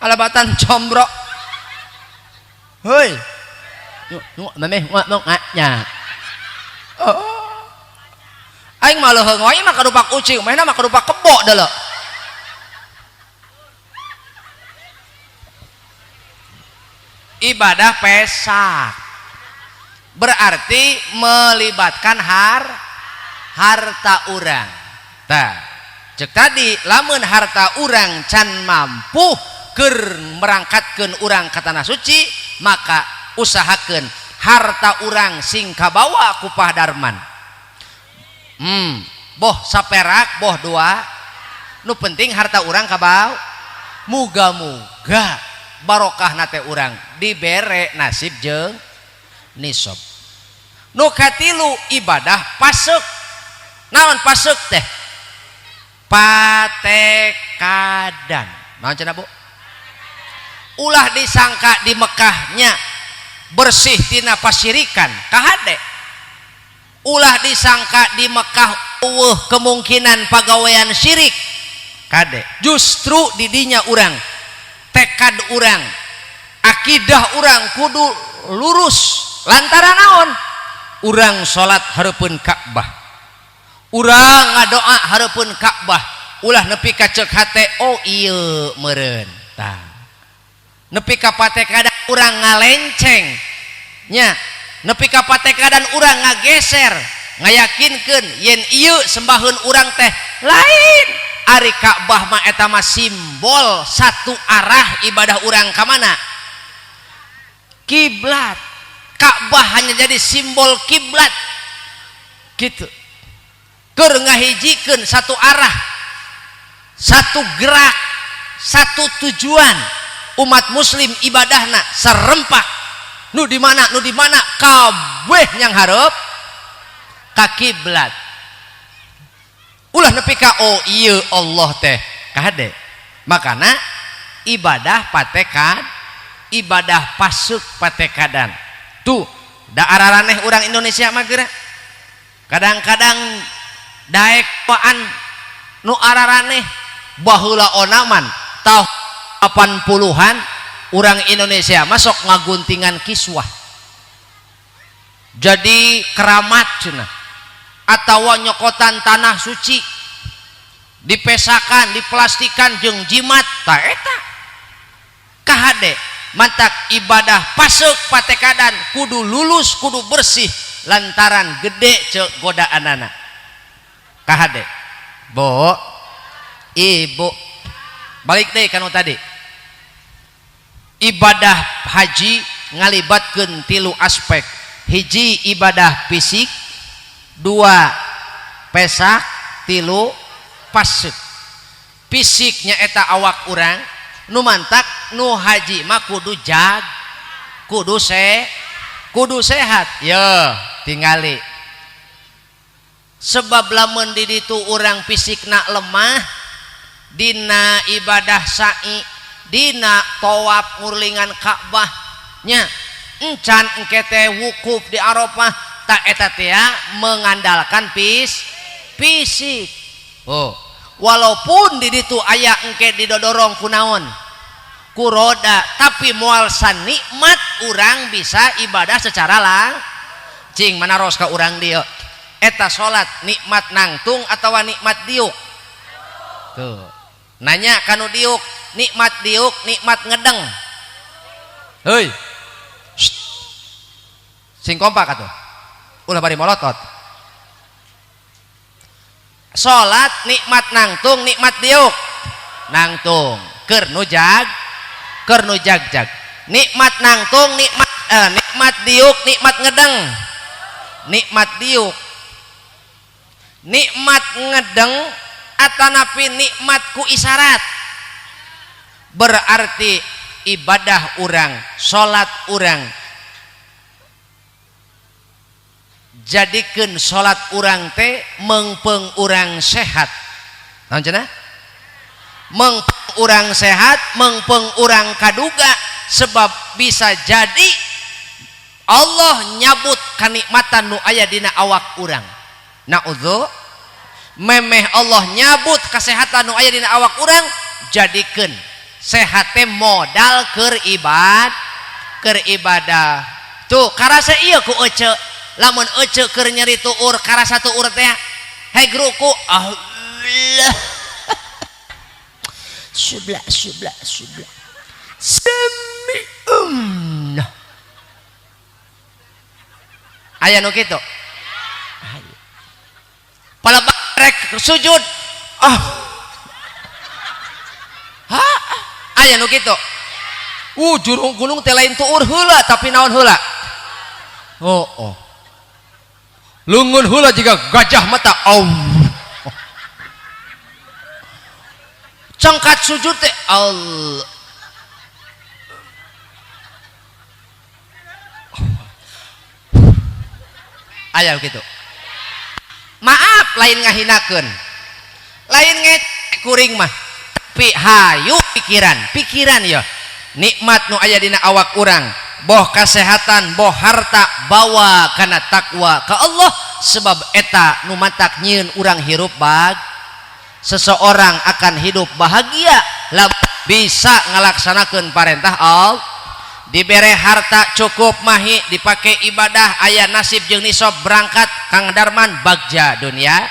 Alabatan combro. Heuy. Nu memeh ngomong nya. Oh. Aing mah leuheung wae mah karupa kucing, mehna mah karupa kebo deuleu. Ibadah pesak berarti melibatkan harta urang. Tah, cek tadi lamun harta urang can mampu keur merangkatkeun urang ka tanah suci, maka usahakeun harta urang sing kabawa ku Pak Darman. Boh saperak, boh dua, nu penting harta urang kabawa. Muga-muga barokah nate urang dibere nasib jeung nisab. Nu katilu ibadah pasek. Naon pasek teh? Patekadan. Naon cenah Bu? Ulah disangka di Mekahnya bersih tina pasirikan, kahade. Ulah disangka di Mekah eueuh kemungkinan pagawean syirik, kade. Justru didinya urang tekad urang, akidah urang kudu lurus. Lantaran naon? Urang salat hareupeun Ka'bah, urang ngadoa hareupeun Ka'bah, ulah nepi ka ceuk hate oh ieu meureun. Tah, nepi ka patekadan urang ngalenceng nya, nepi ka patekadan urang ngageser, ngayakinkeun yen ieu sembaheun urang teh lain. Ari Ka'bah mah eta mah simbol satu arah ibadah urang ka mana? Kiblat. Ka'bah hanya jadi simbol kiblat. Gitu. Keur ngahijikeun satu arah, satu gerak, satu tujuan umat muslim ibadahna serempak. Nu di mana? Nu di mana? Kabeh yang hareup ka kiblat. Ulah nepi ka oh ieu Allah teh kahade. Makana ibadah patekad, ibadah pasuk patekadan. Tuh da araraneh urang Indonesia mah geura. Kadang-kadang daek paan nu araraneh baheula onaman tahun 80-an urang Indonesia masuk ngaguntingan kiswah. Jadi keramat cenah atawa nyokotan tanah suci dipesakan, diplastikan jeung jimat ta eta kahade. Mantak ibadah pasuk patekadan kudu lulus, kudu bersih lantaran gede ceuk godaanana kahade. Bo ibu balik deh kanu tadi, ibadah haji ngalibatkeun tilu aspek. Hiji ibadah fisik, dua pesak, tilu pasek. Fisiknya eta awak urang nu mantak nu haji mah kudu jag, kudu kudu sehat. Ye tingali sebab lamun di ditu urang fisikna lemah dina ibadah sa'i, dina tawaf ngurlingan Ka'bah nya, encan engke teh wukuf di Arafah, tak eta teh mengandalkan fisik. Oh, walaupun di ditu aya engke didodorong ku naon? Ku roda, tapi moal sanikmat urang bisa ibadah secara lang. Cing manaros ka urang dieu. Eta salat nikmat nangtung atawa nikmat diuk? Tuh. Nanya kanu diuk, nikmat diuk, nikmat ngedeng. Heuy. Sing kompak atuh. Ulah bari molotot. Salat nikmat nangtung, nikmat diuk. Nangtung. Keur nu jag, keur nu jag-jag. Nikmat nangtung, nikmat nikmat diuk, nikmat ngedeng. Nikmat diuk. Nikmat ngedeng atanapi nikmat ku isyarat. Berarti ibadah urang, salat urang, jadikeun salat urang teh mengpeng urang sehat. Naon cenah? Mengpeng urang sehat, mengpeng urang kaduga, sebab bisa jadi Allah nyabut kanikmatan nu aya dina awak urang. Naudzu, memeh Allah nyabut kesehatan nu aya dina awak urang, jadikeun sehat teh modal keur ibadah. Tuh karasa ieu ku ece, lamun ece keur nyeri tuur karasa tuur teh heg ruku Allah sebelah sebelah sebelah sami'un. Aya nu kitu palabarek sujud ah ha aya nu kitu. Jurung gunung teh lain tuur heula tapi naon heula, oh oh leungeun heula jiga gajah mata Allah. Cengkat sujud teh Allah. Aya gitu. Maaf lain ngahinakeun, lain ngecek kuring mah, tapi hayu pikiran, pikiran ya nikmat nu aya dina awak urang, boh kasehatan, boh harta, bawa kana takwa ka Allah, sebab eta nu matak nyieun urang hirup bag. Seseorang akan hidup bahagia lamun bisa ngalaksanakeun parentah Allah. Dibere harta cukup mahi dipake ibadah, aya nasib jeung nisob berangkat Kang Darman bagja dunia.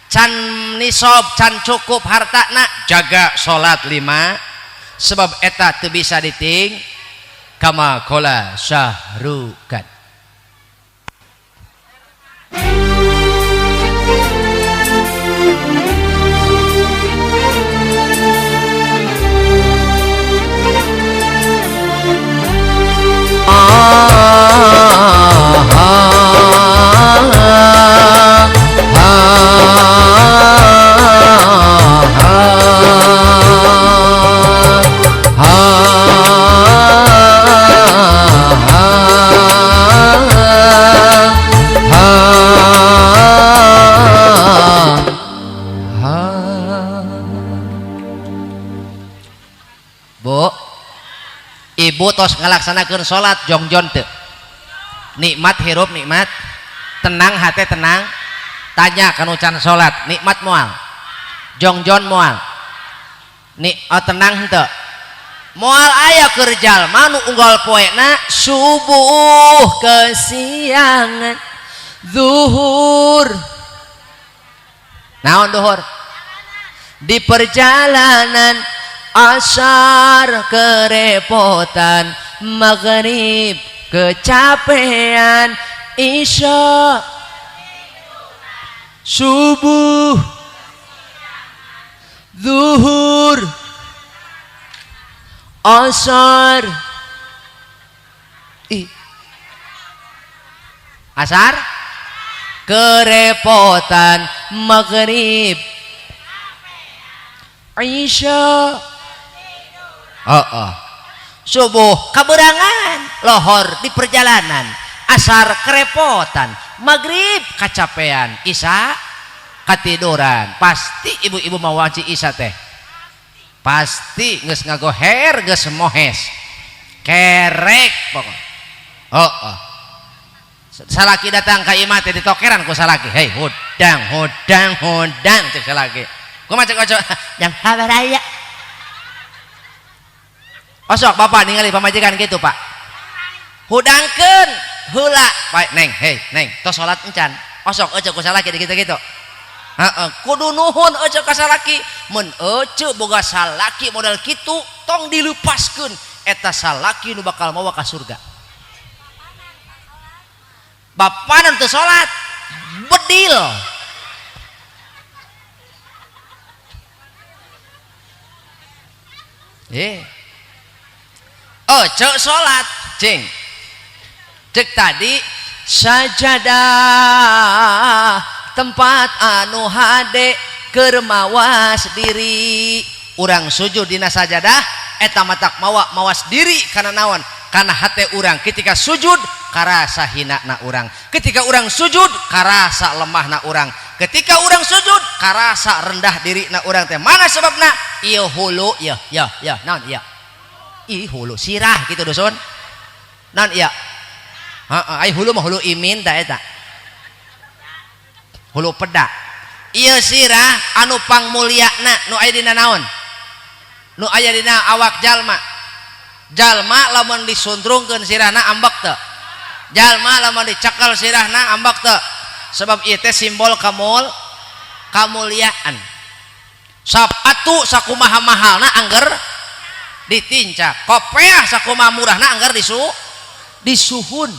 Can nisob can cukup hartana, jaga salat 5, sebab eta teu bisa diting kama qala Syahrukan. Bu, ibu tos ngalaksanakeun salat jongjon teu? Nikmat hirup nikmat, tenang hati tenang. Tanya kanu can salat, nikmat moal? Jongjon moal? Tenang henteu? Moal aya keur jalma nu unggal poena subuh kesiangan, zuhur naon duhur di perjalanan, asar kerepotan, maghrib kecapean, isya subuh zuhur asar, asar kerepotan, maghrib isya, oh. Subuh kaberangan, lohor di perjalanan, asar kerepotan, maghrib kacapean, isya katiduran. Pasti ibu-ibu mau wanci isya teh pasti geus ngagoher, geus mohes kerek pokok. Oh. Salaki datang ka imah teh ditokeran ku salaki, hei hudang hudang hudang cek salaki. Kumaha cek ojo yang sabar aya. Osok bapak ningali pamajikan gitu pak, hudangkeun heula pak neng, hei neng tos salat encan. Osok ece ku salaki di gitu-gitu. Heeh, kudu nuhun ece ka salaki. Mun ece boga salaki modal kitu tong dilepaskeun, eta salaki nu bakal mawa ka surga. Bapana teu salat bedil. Oh, cek salat, cing. Cek tadi sajadah tempat anu hade keur mawas diri. Urang sujud dina sajadah eta matak mawa mawas diri kana naon? Kana hate urang ketika sujud karasa hinana urang. Ketika urang sujud karasa lemahna urang. Ketika urang sujud karasa rendah diri na urang teh. Mana sebabna? Ieu hulu ya ya ya naon ieu? Ih hulu sirah kitu dusun. Naon ieu? Heeh, ai hulu mah hulu imin ta eta. Hulu peda. Ieu sirah anu pangmulyana nu aya dina naon? Nu aya dina awak jalma. Jalma lamun disuntrungkeun sirahna ambek teu? Jalma lamun dicekel sirahna ambek teu? Sebab ieu teh simbol kamuliaan. Sapatu sakumaha mahalna angger ditincak, kopeah sakumaha murahna angger disuhun.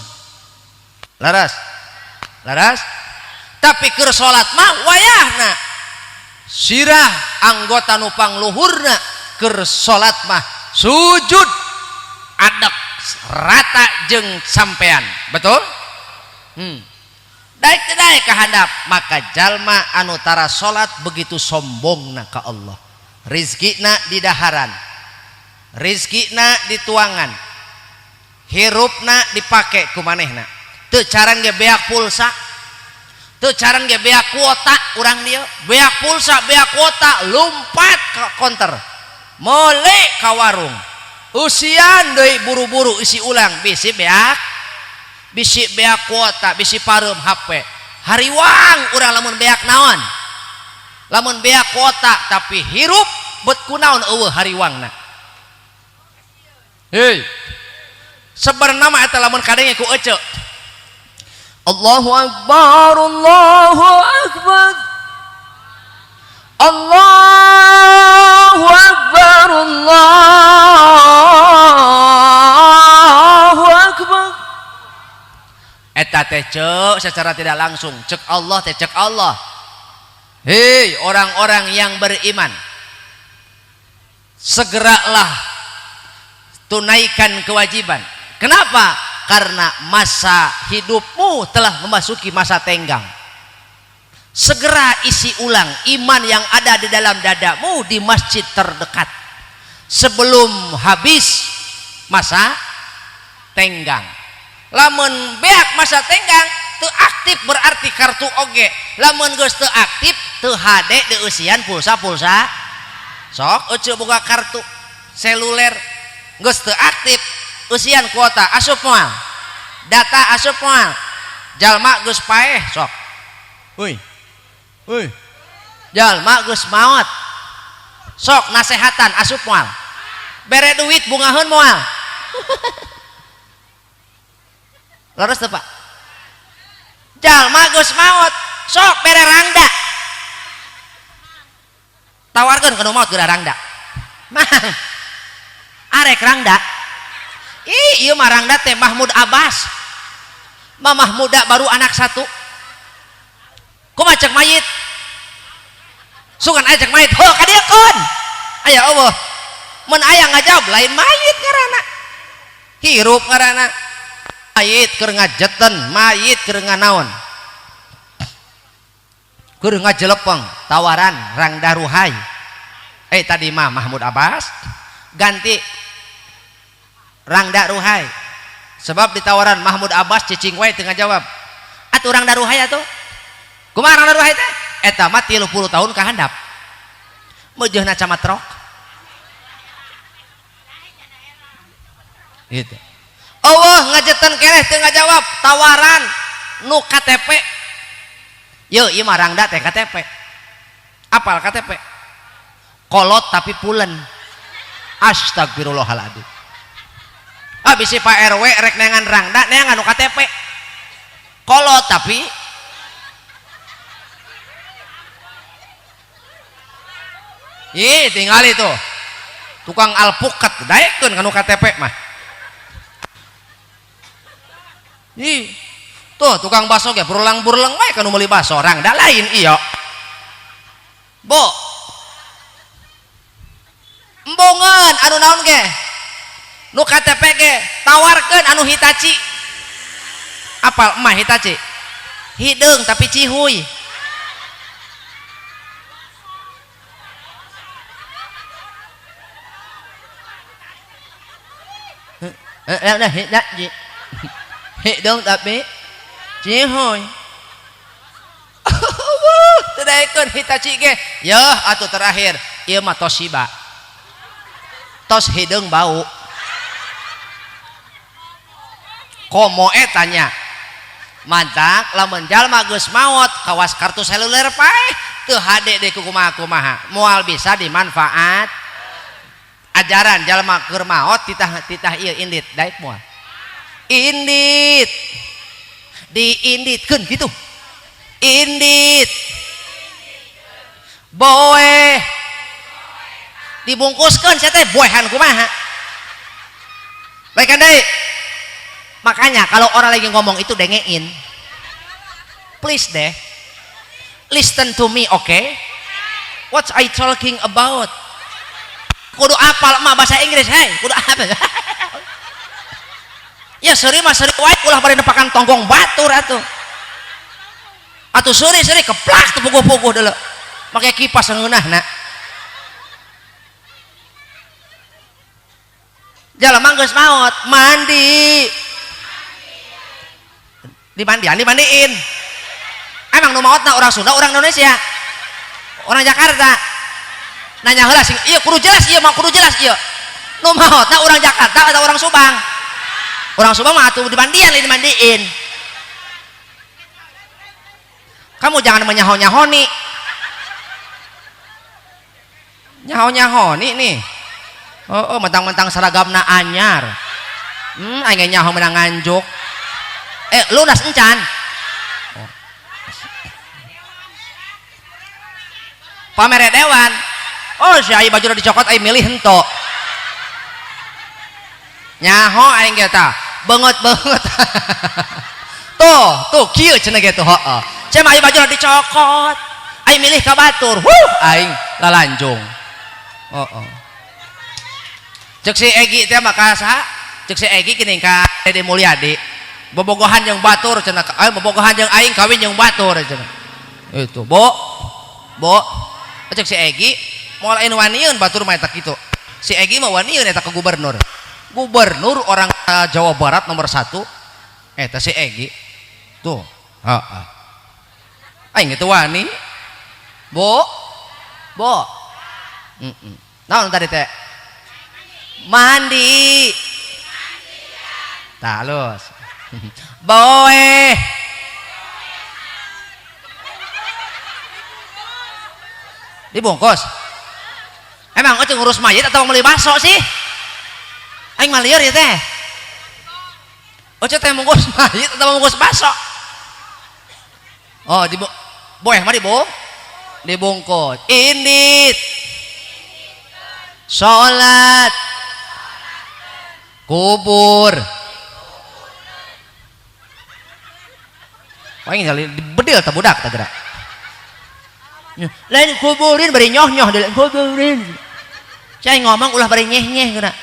Laras. Laras. Tapi keur salat mah wayahna sirah anggota nu pangluhurna keur salat mah sujud adek rata jeung sampean. Betul? Daek teu daek ka handap, maka jalma anu tara salat begitu sombongna ka Allah. Rizkina di daharan, rizkina dituangan, hirupna dipake ku manehna. Teu caran ge beak pulsa, teu caran ge beak kuota urang dieu, beak pulsa, beak kuota lompat ka konter, mole ka warung. Usian deui buru-buru isi ulang, bisi beak kuota, bisi pareum HP. Hariwang urang lamun beak naon? Lamun beak kuota tapi hirup bet kunaon eueuh hariwangna. Hei. Sebenarna mah eta lamun kadenge ku ece. Allahu akbar, Allahu akbar. Allahu akbar, Allahu akbar. Eta teh ceuk secara tidak langsung cek Allah teh cek Allah. Hei orang-orang yang beriman, segeralah tunaikan kewajiban. Kenapa? Karena masa hidupmu telah memasuki masa tenggang. Segera isi ulang iman yang ada di dalam dadamu di masjid terdekat sebelum habis masa tenggang. Lamun beak masa tenggang teu aktif berarti kartu oge. Lamun geus teu aktif teu hade deusian pulsa-pulsa. Sok euceu boga kartu seluler geus teu aktif eusian kuota asup moal. Data asup moal. Jalma geus paeh sok. Euy. Euy. Jalma geus maot. Sok nasehatan asup moal. Bere duit bungaheun moal. Leres teu Pak? Jalma geus maot, sok bere rangda. Tawarkeun ka nu maot geura rangda. Mang. Arek rangda. Ih, ieu mah rangda teh Mahmud Abbas. Mamah muda baru anak satu. Kumaha cek mayit? Sugan aya cek mayit, heuh ka dieu keun. Aya eueuh. Mun aya ngajawab lain mayit ngaranna. Hirup ngaranna. Mayit keur ngajeten, mayit keur nganaon, keur ngajelepeng, tawaran rangda ruhai. Tadi mah Mahmud Abbas ganti rangda ruhai. Sebab ditawaran Mahmud Abbas cicing wae teu ngajawab. Atuh rangda ruhai atuh. Kumaha rangda ruhai teh? Eta mah 30 tahun ka handap. Meujeuhna camatrok. Gitu. Allah ngajetan keneh teu ngajawab tawaran nu KTP. Yeuh ieu mah rangda teh KTP. Apal KTP? Kolot tapi pulen. Astagfirullahaladzim. Ah bisi Pak RW rek neangan rangda neangan nu KTP. Kolot tapi ih tingali tuh. Tukang alpukat daekeun ka nu KTP mah. Ih, tuh tukang bakso ge berulang-berulang wae ka nu meuli bakso rangda lain ieu. Bo. Embongan anu naon ge? Nu KTP ge tawarkeun anu Hitachi. Apal emah Hitachi? Hideung tapi cihuy. Hitachi. Hideung tapi cihuy. Didaekeun Hitachi ge. Yeuh atuh terakhir ieu mah Toshiba. Tos hideung bau. Komo eta nya. Mantak lamun jalma geus maot kawas kartu seluler paeh teu hade deui ku kumaha-kumaha. Moal bisa dimanfaat. Ajaran jalma keur maot titah ieu indit daek moal. Indit. Diinditkeun kitu. Indit. Boeh. Dibungkuskeun sia teh boehan kumaha. Baik deui. Makanya kalau orang lagi ngomong itu dengein. Please deh. Listen to me, okay? What I talking about? Kudu apal mah bahasa Inggris, hey, kudu apal. Ya seuri mah seuri wae ulah bari nepakan tonggong batur atuh. Atuh seuri-seuri keplak teu puguh-puguh deuleu. Make kipas ngeunahna. Jalma geus maot, mandi. Dimandian, dimandiin. Emang nu maotna orang Sunda, orang Indonesia, orang Jakarta. Nanya heula sing ieu kudu jelas ieu mah kudu jelas ieu. Nu maotna orang Jakarta atau orang Subang? Orang Subang mah atuh dimandian, lain dimandiin. Kamu jangan menyaho-nyahoni. Nyaho-nyahoni nih. Oh, mentang-mentang seragamna anyar. Aing nyaho menang nganjuk. Lunas encan. Oh. Pamere dewan. Oh, si ai baju dicokot ai milih hento. Nyaho aing ge tah. Beungeut-beungeut. Tuh, kieu cenah ge tuh, heeh. Cenah ai baju dicokot. Ai milih ka batur. Huh, aing lalanjung. Heeh. Cek si Egi teh maka saha? Cek si Egi geuning ka Deddy Mulyadi. Bobogohan jeung batur cenah, bobogohan jeung aing kawin jeung batur cenah. Itu, Bo. Bo. Cek si Egi moal anu wanieun batur mah eta kitu. Si Egi mah wanieun eta ke gubernur. Gubernur orang Jawa Barat nomor 1 eta si Egi. Tuh, heeh. Aing itu wani. Bo. Bo. Naon tadi teh? Mandi. Tah halus. Boeh. Dibungkus. Emang eueuh ngurus mayit atau meuli bakso sih? Aing mah lieur ya teh. Eueuh teh ngurus mayit atau ngurus bakso? Oh, boeh mah dibungkus. Indit. Salat. Kubur. Paling kali dibedil teh budak teh gerak. Lain kuburin bari nyoh-nyoh deui kuburin. Saya ngomong ulah bari nyeh-nyeh gerak.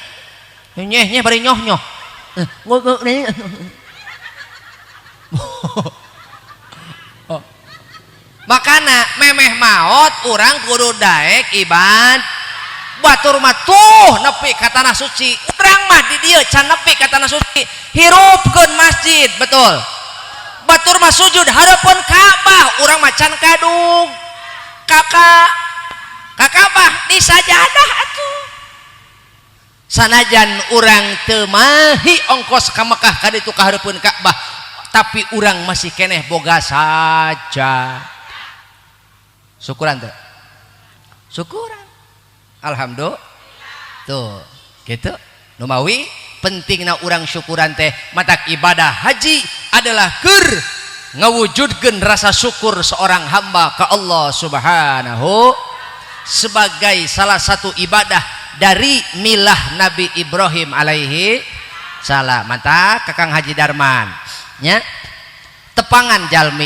Nyeh-nyeh bari nyoh-nyoh. Kuburin. Makana memeh maot urang kudu daek ibad. Batur mah tuh nepi ka tanah suci. Urang mah di dieu can nepi ka tanah suci. Hirupkeun masjid, betul. Batur mah sujud hareupeun Ka'bah, urang mah can kadung. Kakak ka Ka'bah di sajadah atuh. Sanajan urang teu mahi ongkos ka Mekah ka ditu ka hareupeun Ka'bah, tapi urang masih keneh boga saja. Syukuran teu? Syukuran. Alhamdulillah. Tuh, gitu. Numawi pentingna urang syukuran teh matak ibadah haji adalah keur ngawujudkeun rasa syukur seorang hamba ka Allah Subhanahu sebagai salah satu ibadah dari milah Nabi Ibrahim alaihi salam. Mantap Kakang Haji Darman nya tepangan jalmi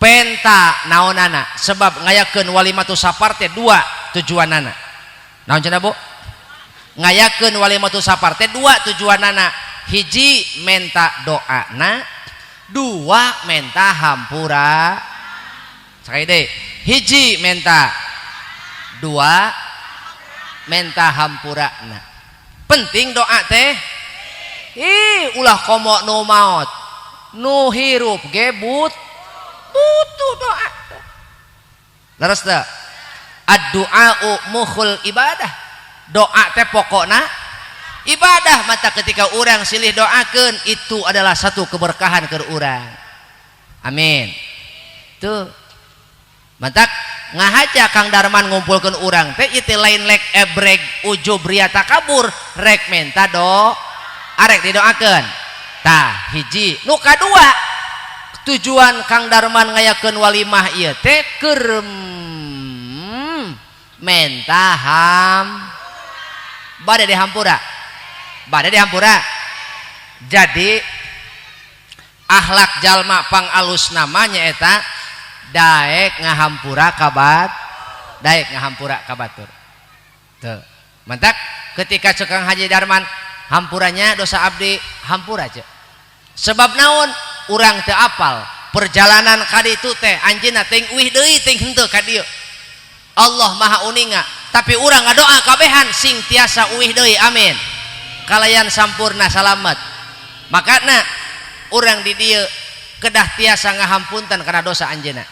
penta naonana sebab ngayakeun walimatu safar teh dua tujuanana. Naon cenah Bu? Ngayakeun walimatu safar teh dua tujuanana. Hiji menta doana, dua menta hampura. Sakali deui, hiji menta, dua menta hampurana. Penting doa teh. Ih, ulah komo nu maot, nu hirup ge butuh doa. Leres teu? Ad-du'a'u mukhul ibadah. Doa teh pokokna ibadah, mata ketika orang silih doakeun itu adalah satu keberkahan ke urang. Amin. Tuh. Mantak ngahaja Kang Darman ngumpulkeun urang teh ieu teh lain lek ebreg ujub ria takabur, rek menta do arek didoakeun. Tah hiji, nu kadua tujuan Kang Darman ngayakeun walimah ieu teh keur menta ham bade dihampura, bade dihampura. Jadi akhlak jalma pang alus namanya eta daek ngahampura kabat, daek ngahampura kabatur. Tuh mantak ketika cek Kang Haji Darman hampuranya dosa abdi, hampura aja. Sebab naon? Urang teu apal perjalanan ka ditu teh anjeunna teuing uih deui teuing henteu ka dieu. Allah Maha uninga, tapi urang ngadoa kabehan sing tiasa uih deui, amin, kalayan sampurna salamet. Makana urang di dieu kedah tiasa ngahampunten kana dosa anjeunna.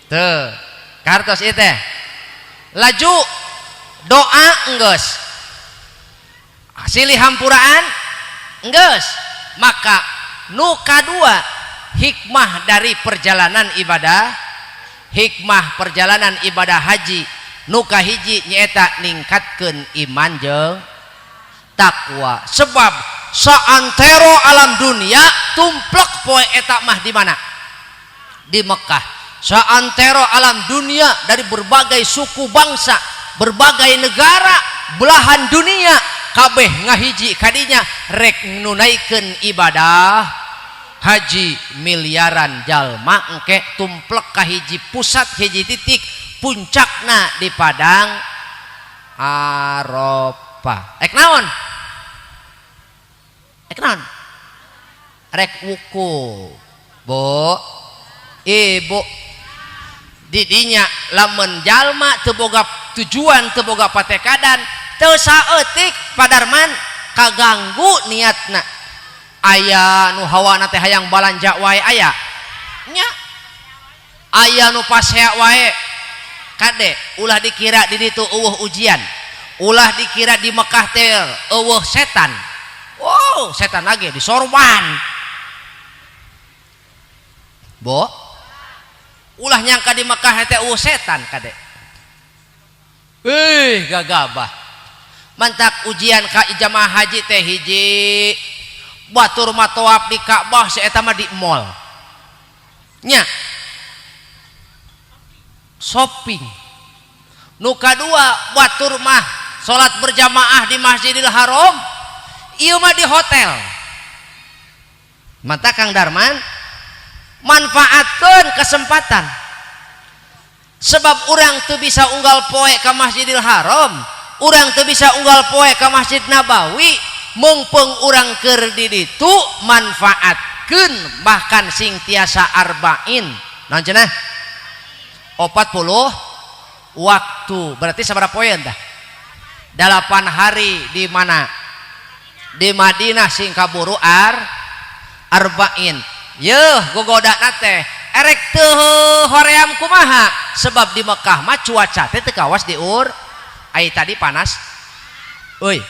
Tuh kartos ieu teh laju doa enggeus, silih hampuraan enggeus. Maka nu kadua hikmah dari perjalanan ibadah, hikmah perjalanan ibadah haji nu kahiji nyaeta ningkatkeun iman jeung takwa. Sebab saantero alam dunia tumplek poe eta mah di mana? Di Mekah. Saantero alam dunia dari berbagai suku bangsa, berbagai negara, belahan dunia kabeh ngahiji kadinya rek nunaikeun ibadah haji. Miliaran jalma engke tumplek ka hiji pusat, hiji titik, puncakna di Padang Arafah. Rek naon? Rek naon? Rek wukuf, Bu, Ibu. Didinya lamun jalma teu boga tujuan, teu boga patekadan, teu saeutik padarman kaganggu niatna. Aya nu hawana teh hayang balanja wae, aya nya, aya nu pasea wae. Kade, ulah dikira di ditu eueuh ujian, ulah dikira di Mekah teh eueuh setan. Wow, setan lagi disorban. Bo, ulah nyangka di Mekah teh eueuh setan. Kade, eh, gagabah. Mantak ujian ka jamaah haji teh hiji, batur mah tawaf di Ka'bah, si eta mah di mall nya shopping. Nu kadua, batur mah salat berjamaah di Masjidil Haram, ieu mah di hotel. Mata Kang Darman manfaatkan kesempatan, sebab urang tuh bisa unggal poe ke Masjidil Haram, urang tuh bisa unggal poe ke Masjid Nabawi. Mengpeng urang keur di ditu manfaatkeun, bahkan sing tiasa arba'in. Naon cenah? 40 waktu, berarti sabaraha poe dah? 8 hari. Di mana? Di Madinah. Sing kaburu arba'in. Yeuh, gogoda teh erek teu hoream kumaha, sebab di Mekah mah cuaca teh teu kawas diur. Ai tadi panas euy,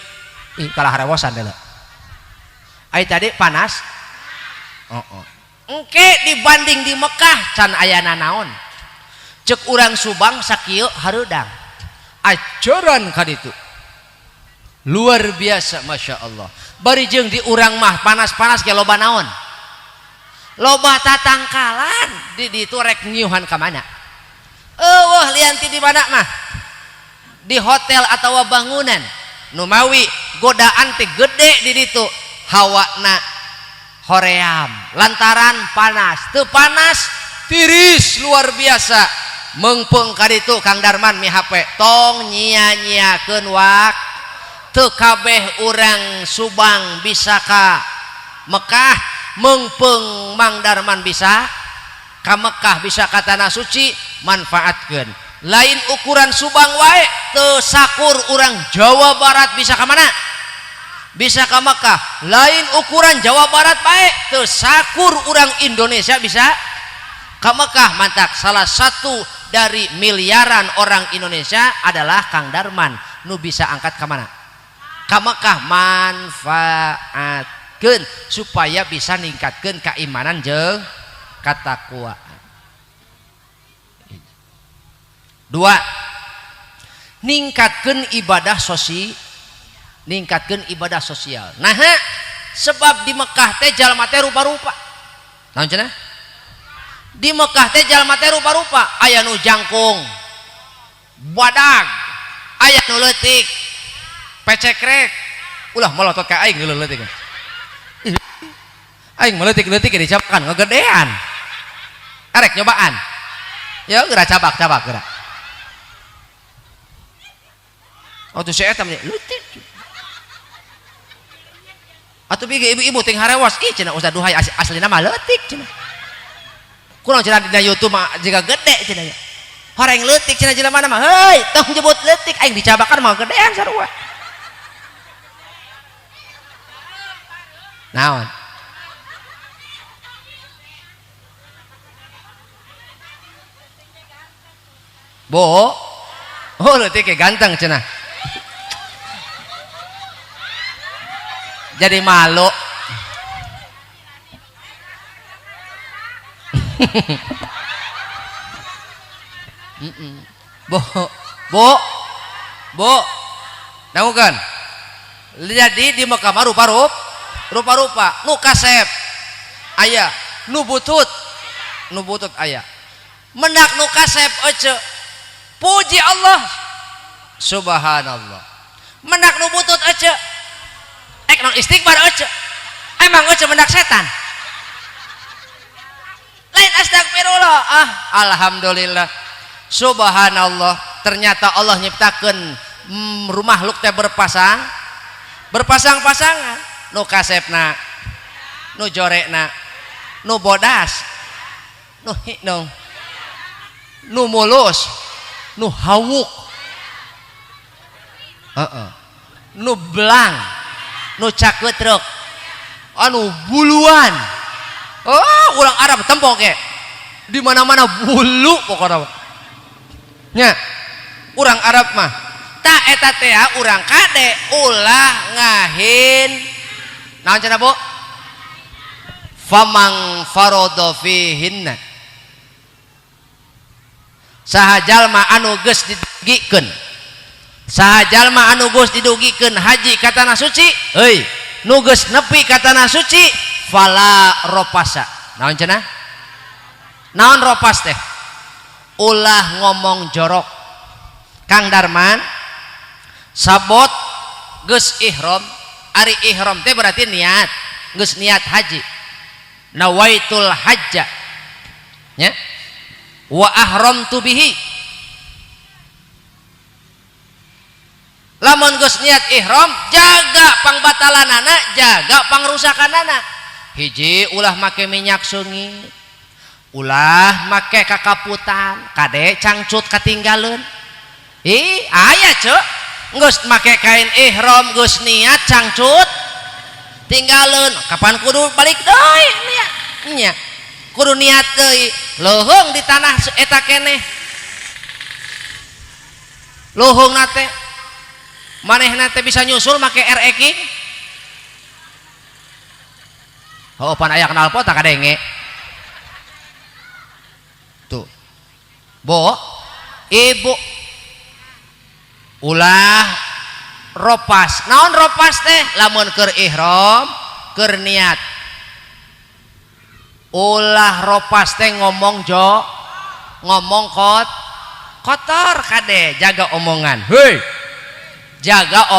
ih kalah rewosan deuleu. Ai tadi panas, oh, oh. Engke dibanding di Mekah can aya nanaon. Cek urang Subang sakieu hareudang ajaran kaditu luar biasa, Masya Allah. Bari jeung di urang mah panas-panas ge loba naon? Loba tatangkalan. Di ditu rek nyiuhan ka mana? Eueuh lianti di mana mah, di hotel atau bangunan. Numawi godaan teh gede di ditu, hawana hoream lantaran panas, teu panas tiris luar biasa. Mengpeng kaditu Kang Darman mi HP tong nyia-nyiakeun waktu. Kabeh urang Subang bisa ka Mekah, mengpeng Mang Darman bisa ka Mekah, bisa ka tanah suci, manfaatkeun. Lain ukuran Subang wae, teu sakur urang Jawa Barat bisa ka mana? Bisa ka Mekah. Lain ukuran Jawa Barat bae, teu sakur urang Indonesia bisa ka Mekah. Mantak salah satu dari miliaran orang Indonesia adalah Kang Darman nu bisa angkat ka mana? Ka Mekah. Manfaatkeun supaya bisa ningkatkeun keimanan jeung katakwaan. Dua, ningkatkeun ibadah sosial, ningkatkeun ibadah sosial. Nah, sebab di Mekah teh jalma teh rupa-rupa. Naon cenah? Di Mekah teh jalma teh rupa-rupa, aya nu jangkung, badag, aya nu leutik, pecekrek. Ulah melotot ka aing leutik. Aing meleutik-leutik dicabakan ngegedean. Arek nyobaan. Ya geura cabak-cabak geura. Oh tuh si eta leutik. Atuh bieu ibu-ibu ting harewas, ih cenah Ustaz Duhai aslina mah leutik cenah. Kurang cenah dina YouTube mah jiga gede cenah nya. Horeng leutik cenah jelema mah, heuy tong jebut leutik aing dicabakan mah gedean sarua. Naon? Bo, oh leutik ganteng cenah. Jadi malu. Bo, bo, bo, dangukeun. Jadi di Mekah mah rupa-rupa, nu kasep aya, nu butut, nu butut aya. Mendak nu kasep ece, puji Allah, subhanallah. Mendak nu butut ece, ek non istighfar ece, emang ece mendak setan. Lain astagfirullah, ah alhamdulillah, subhanallah. Ternyata Allah nyiptakeun rumah makhluk teh berpasang, berpasang-pasangan. Nu kasepna, nu jorekna, nu bodas, nu hidung, nu mulus, nu hawuk, nu belang, nu caketrek, anu buluan. Oh, urang Arab tempo ke. Di mana-mana bulu pokokna. Nya, urang Arab mah tak eta teh urang kade ulah ngahin. Naon cenah, Bu? Famang faradha fihinna. Saha jalma anu geus didugikeun. Saha jalma anu geus didugikeun haji ka tanah suci, heuy, nu geus nepi ka tanah suci fala ropasa. Naon cenah? Naon ropas teh? Ulah ngomong jorok. Kang Darman sabot geus ihram, ari ihram teh berarti niat, geus niat haji. Nawaitul hajja. Nya. Wa ahramtu bihi. Lamun geus niat ihram, jaga pangbatalanana, jaga pangrusakanana. Hiji ulah make minyak seungit, ulah make kakaputan, kade cangcut katinggaleun. Ih, aya ceu, geus make kain ihram, geus niat cangcut tinggalin, kapan kudu balik deui niat nya, kudu niat deui, leuheung di tanah eta keneh, leuheung nate manehna teh bisa nyusul make RE King. Oh, pan aya knalpot tak kadenge. Tuh. Bo, ibu ulah ropas. Naon ropas teh? Lamun keur ihram, keur niat. Ulah ropas teh ngomong jo, ngomong kot, kotor kade, jaga omongan. Hei. Jaga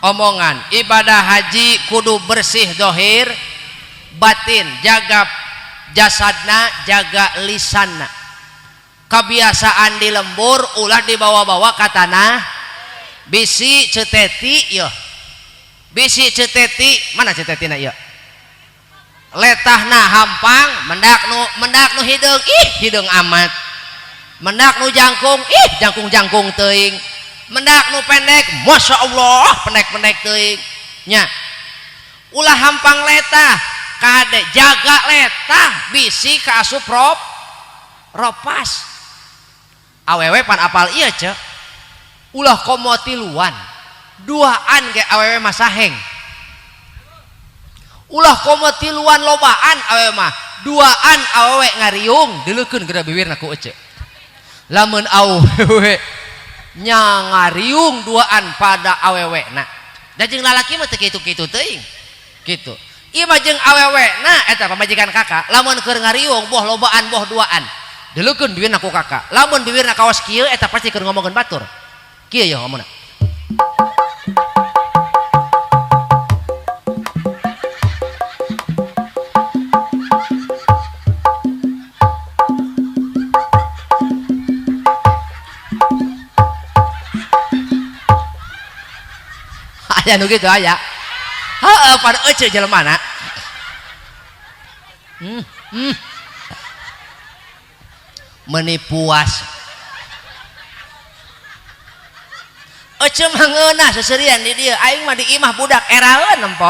omongan. Ibadah haji kudu bersih dohir batin, jaga jasadna, jaga lisanna. Kebiasaan di lembur ulah dibawa-bawa ka tanah bisi ceteti yeuh, bisi ceteti, mana cetetina yeuh? Letahna hampang, mendak nu hideung, ih hideung amat. Mendak nu jangkung, ih jangkung-jangkung teuing. Mendak nu pendek, masya Allah pendek-pendek teuing. Nya, ulah hampang letah, kade jaga letah bisi kaasup ropas. Awewe pan apal ieu ce. Ulah komo tiluan. Duaan ge awewe mah saheng. Ulah komo tiluan lobaan awewe mah. Duaan awewe ngariung dileukeun geura bibirna ku ece. Lamun awewe nya ngariung duaan pada awewe na. Da jeung lalaki mah teu kitu-kitu teuing. Kitu. Ieu mah jeung awewe na eta pamajikan kakak, lamun keur ngariung boh lobaan boh duaan. Dileukeun bibirna ku kakak. Lamun bibirna kawas kieu eta pasti keur ngomongkeun batur. Kieu yeuh ngomongna. Aya nu kitu aya. Heeh, pada ece jelema na. Meni puas. Ece mah ngeunah seserian di dieu, aing mah di imah budak eraeun nempo.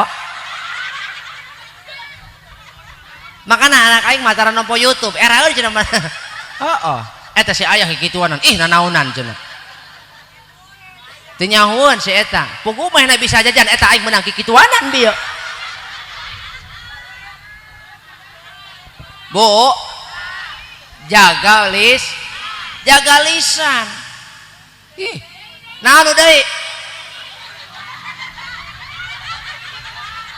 Makana anak aing mah tara nempo YouTube, eraeun cenah mah. Heeh, eta si ayah kikituanan, ih nanaonan cenah. Teu nyahueun si eta. Puguh mah bisa jajan eta aing meunang kikituanan bieu. Bu, jaga lis, jaga lisan. Ih, naon deui?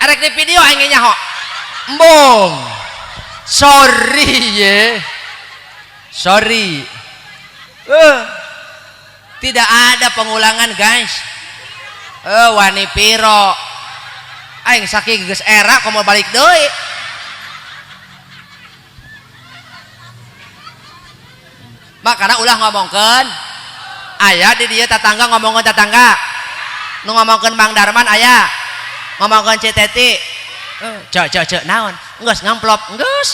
Arek di video aing nyaho. Embung. Sorry ye. Sorry. Tidak ada pengulangan guys. Wani piro. Aing saking geus era komo balik deui. Makana ulah ngomongkeun aya di dieu tatangga ngomongkeun tatangga. Nu ngomongkeun Mang Darman aya. Ngomongkeun Citeti. Cek cek cek naon? Geus ngamplop, geus.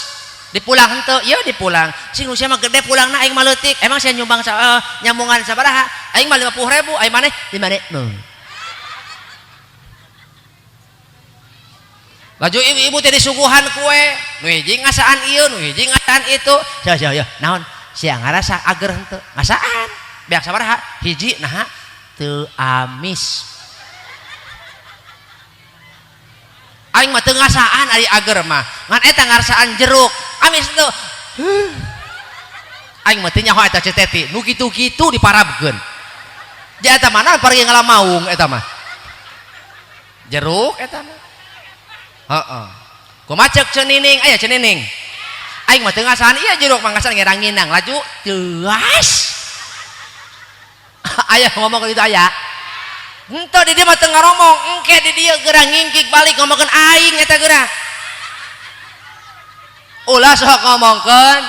Dipulang henteu, ieu dipulang. Sing nu sia mah gede pulangna aing mah leutik. Emang sia nyumbang nyambungan sabaraha? Aing mah 50.000, aing maneh 5.000. Laju ibu-ibu teh disuguhan kue, nu hiji ngasaan ieu, nu hiji ngasaan itu. Sia sia ya, naon? Sia ngarasa ager henteu, ngasaan. Beak sabaraha? Hiji naha teu amis. Aing mah teu ngasaan ari ager mah. Ngan eta ngarasaan jeruk. Amis teu. Aing mah teu nyaho eta Citeti, nu kitu-kitu diparabkeun. Ja eta mana pergi ngalamaung eta mah. Jeruk eta mah. Heeh. Kumaha cek Cenining? Aya Cenining. Aing mah teu ngasaan ieu jeruk mah ngasaan ngeranginang laju teuas. Aya ngomong kitu aya. Henteu di dieu mah teu ngaromong, engke di dieu geura ngingkik balik ngomongkeun aing eta geura. Ulah sok ngomongkeun.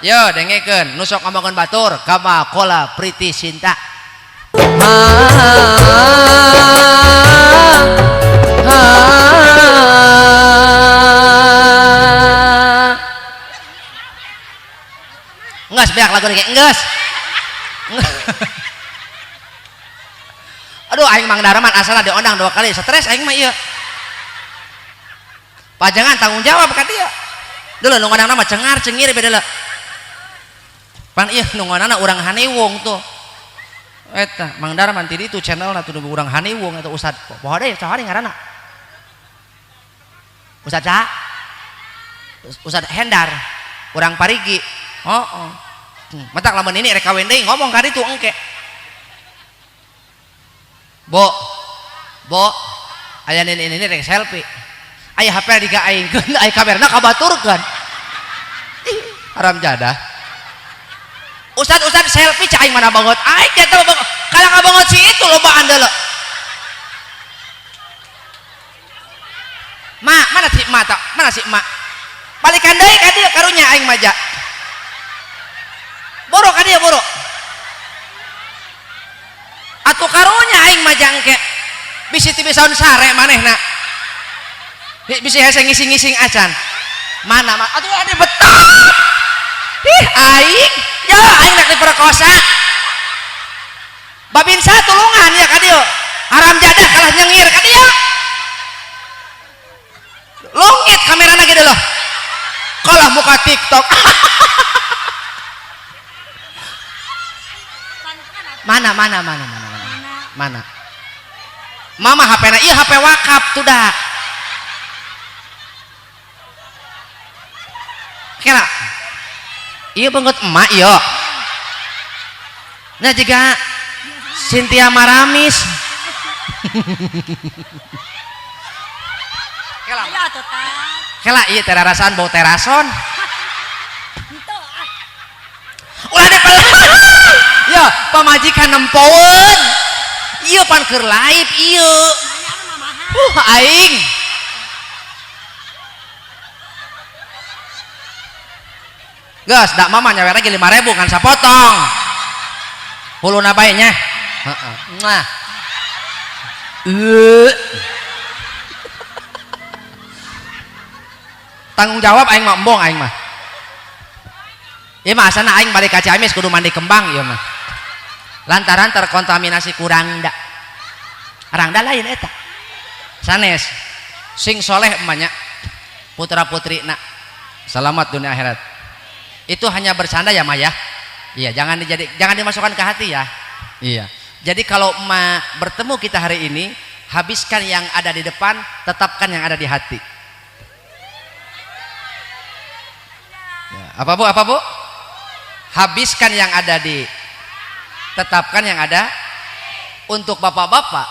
Yo dengekeun, nu sok ngomongkeun batur kama qala Priti Sinta. Enggeus beak lagu ge, enggeus. Aduh aing Mang Darman asalna diondang 2 kali, stres aing mah ieu. Pajangan tanggung jawab ka dieu. Deuleu nu ngondangna mah cengar cengir beda deuleu. Pan ieu nu ngondangna urang Haniwung tuh. Eta Mang Darman ti ditu channelna tuh urang Haniwung eta ustad. Poho deui saha deui ngaranna? Ustad saha? Ustad Hendar, urang Parigi. Heeh. Matak lamun ini rek kawin deui ngomong ka ditu engke. Bo, bo, aya nini ini rek selfie. Aya HP digaengkeun, aya kamerana kabaturkeun. Ih, haram jadah. Ustad, ustad selfie cai aing mana banget. Aing teh teu banget. Kalah ngabanget si itu lobaan deuleu. Ma, mana si ma ta? Mana si ma? Balikan deui ka dieu karunya aing maja. Boro ka dieu boro. Atuh karunya aing mah jangke. Bisi ti bisaun sare manehna. Bisi hese ngising-ngising acan. Mana ma? Atuh ade betah. Ih aing, ya aing rek diperkosa. Babinsa tulungan ya ka dieu. Haram jadah kalah nyengir ka dieu. Longit kamerana ge deuleuh. Kalah muka TikTok. Mana mana mana mana mana. Mana? Mama HP-na ieu HP wakaf tuh dah. Kela. Ieu beungeut emak ieu. Nah jika Cynthia Maramis. Kela. Kela ieu terarasaan bau terason. Ulah dipelak. Ya, pamajikan nempoeun. Ieu pan keur live ieu. Aing. Geus, dak mama nyawer lagi 5.000 kan sapotong. Huluna bae nya. Heeh. Muah. Tanggung jawab aing mah embong aing mah. Ieu mah asana aing balik ka Ciamis kudu mandi kembang ieu mah. Lantaran terkontaminasi kurangda. Rangda lain eta. Sanes sing soleh emaknya putra putri nak selamat dunia akhirat. Itu hanya bercanda ya Maya. Iya, jangan dimasukkan ke hati ya. Iya. Jadi kalau emak bertemu kita hari ini, habiskan yang ada di depan, tetapkan yang ada di hati. Ya, apa Bu? Apa Bu? Habiskan yang ada di, tetapkan yang ada. Untuk bapak-bapak,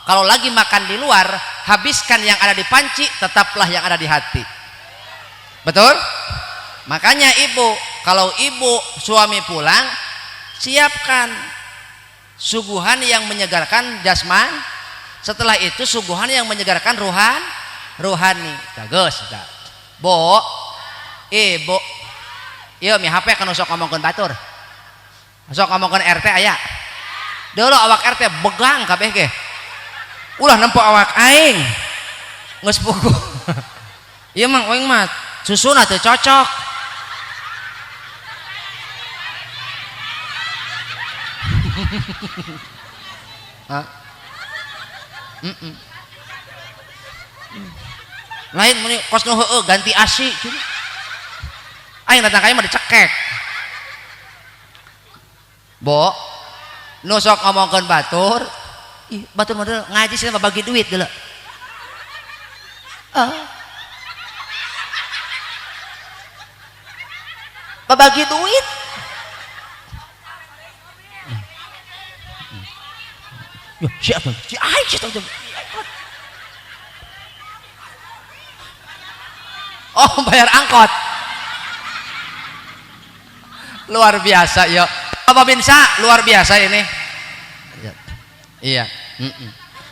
kalau lagi makan di luar, habiskan yang ada di panci, tetaplah yang ada di hati. Betul? Makanya ibu, kalau ibu suami pulang, siapkan suguhan yang menyegarkan jasman. Setelah itu suguhan yang menyegarkan ruhani. Bagus. Bu, ibu, iya mi HP kan sok ngomongkeun batur. Sok ngomongkeun RT aya. Dulu awak RT begang kabeh ge. Ulah nempo awak aing. Geus puguh. Ieu mang aing mah susuna teu cocok. Lain meni kos nu heueuh ganti asi. Aing datang ka ieu mah dicekek. Bo, nu sok ngomongkeun batur, ih batur mah ngaji sih bagi duit deuleu. Bagi duit. Yo, siapa? Si aing sih tahu. Oh, bayar angkot. Luar biasa ya. Bapak Binsa luar biasa ini. Iya.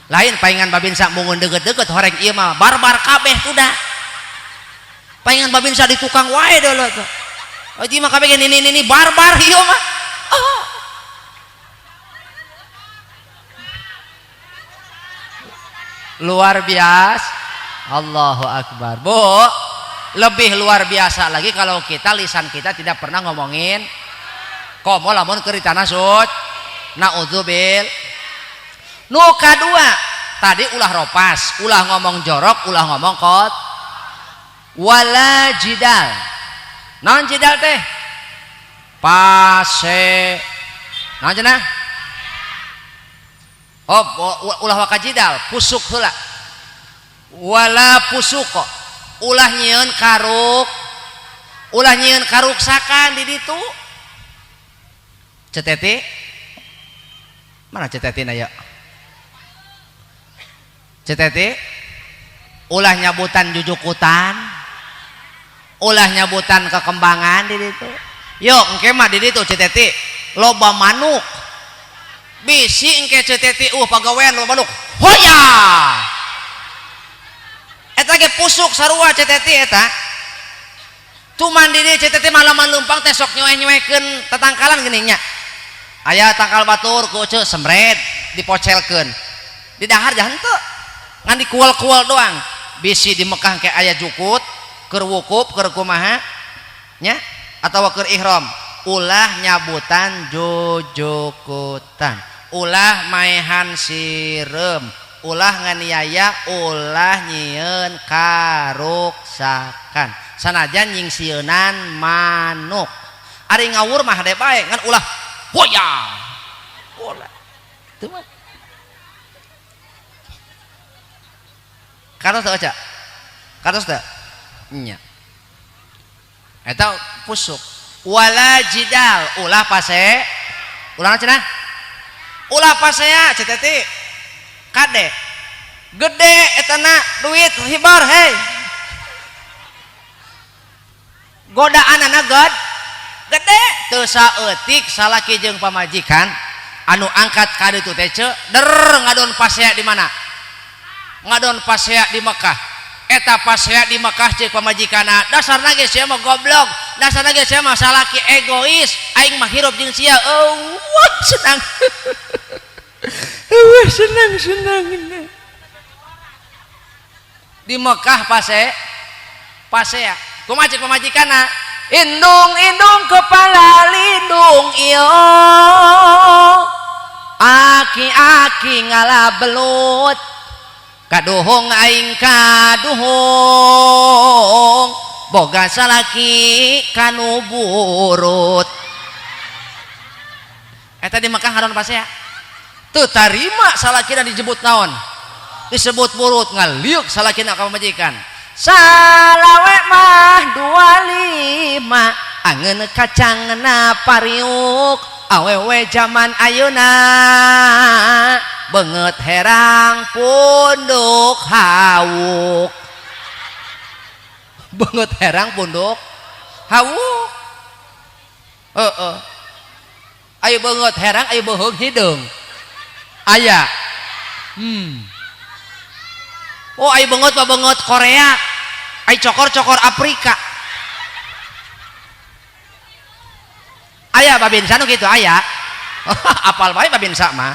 Lain paingan Babinsa mungun deket-deket horeng ieu mah barbar kabeh kuda. Paingan Babinsa di tukang wae deuleu tuh. Aji mah kabeh ini barbar ieu mah. Oh. Luar biasa. Allahu Akbar. Bu, lebih luar biasa lagi kalau kita lisan kita tidak pernah ngomongin komo lamun keur di tanah suci. Naudzubil. Nu kadua, tadi ulah ropas, ulah ngomong jorok, ulah ngomong kot. Wala jidal. Naon jidal teh? Pase. Naon cenah? Oh, ulah waka jidal, pusuk heula. Wala pusuko. Ulah nyieun karuk. Ulah nyieun karuksakan di ditu. Ceteti? Mana ceteti na ya? Ceteti? Ulah nyabutan jujukutan. Ulah nyabutan kekembangan di ditu. Yuk, engke mah di ditu ceteti loba manuk. Bisi engke ceteti pagawean loba manuk. Hoya! Eta ge pusuk sarua ceteti eta. Cuman di dieu ceteti malaman leumpang teh sok nyoeh-nyoehkeun tetangkalan geuning nya. Aya tangkal batur ku ece semret dipocelkeun. Di dahar jah henteu. Ngan dikual-kual doang. Bisi di Mekah ke aya jukut, keur wukuf, keur kumaha nya atawa keur ihram. Ulah nyabutan jujukutan. Ulah maehan sireum, ulah nganiaya, ulah nyieun karuksakan. Sanajan nyingsieunan manuk. Ari ngawur mah hade bae ngan ulah hoya. Ulah. Teu mah. Kartos teu Oca? Kartos teu? Nya. Eta pusuk. Wala jidal, ulah pase. Ulah cenah? Ulah pasea ceu teh. Kade. Gede etana duit hibar hei. Godaanana gede teu saeutik salaki jeung pamajikan anu angkat ka ditu teh ceu der ngadon pasea di mana? Ngadon pasea di Mekah. Eta pasea di Mekah ceuk pamajikanna, dasarna ge sia mah goblok, dasarna ge sia mah salaki egois, aing mah hirup jeung sia. Eueuh senang. Eueuh senang-senang. Di Mekah pasea. Kumaha ceuk pamajikanna? Indung-indung kepala lindung iyo, aki-aki ngalah belut, kaduhung aing kaduhung, boga salaki kanu burut. Eta di Mekah ngaron pasea. Teu tarima salakina dijebut naon? Disebut burut, ngaliuk salakina ka pamajikan. Salawe mah 25 angeun kacangna pariuk, awewe jaman ayeuna beungeut herang punduk hawuk. Beungeut herang punduk hawuk. Heeh. Ayo beungeut herang ayo beuheung hideung. Aya. Oh ayo beungeut mah beungeut Korea. Ayo cokor-cokor Afrika. Aya babinsa nu kitu aya. Apal bae babinsa mah.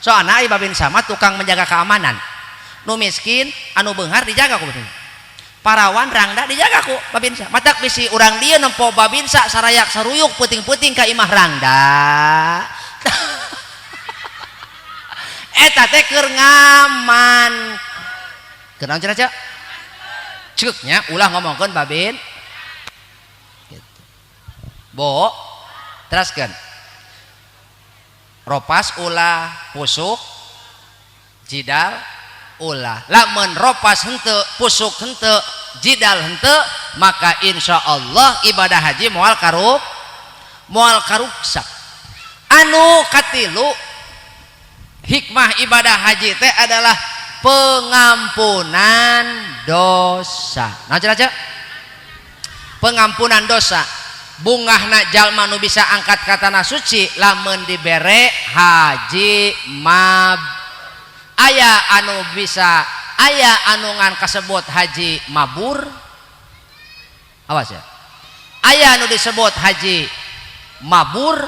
Soalna aya babinsa mah tukang menjaga keamanan. Nu miskin anu beunghar dijaga ku babinsa. Parawan rangda dijaga ku babinsa. Matak bisi urang dieu nempo babinsa sarayak saruyuk peuting-peuting ka imah rangda. Eta teh keur ngaman. Keur naon cenah, Cek? Ceuknya ulah ngomongkeun babin. Gitu. Bo, teraskeun. Ropas ulah pusuk, jidal ulah. Lamun ropas henteu, pusuk henteu, jidal henteu, maka insya Allah ibadah haji moal karuk, moal karuksak. Anu katilu hikmah ibadah haji teh adalah pengampunan dosa. Nah, cenah, Cek? Pengampunan dosa. Bungahna jalma nu bisa angkat ka tanah suci lamun dibere haji mab. Aya anu bisa, aya anu ngan kasebut haji mabur. Awas ya. Aya anu disebut haji mabur,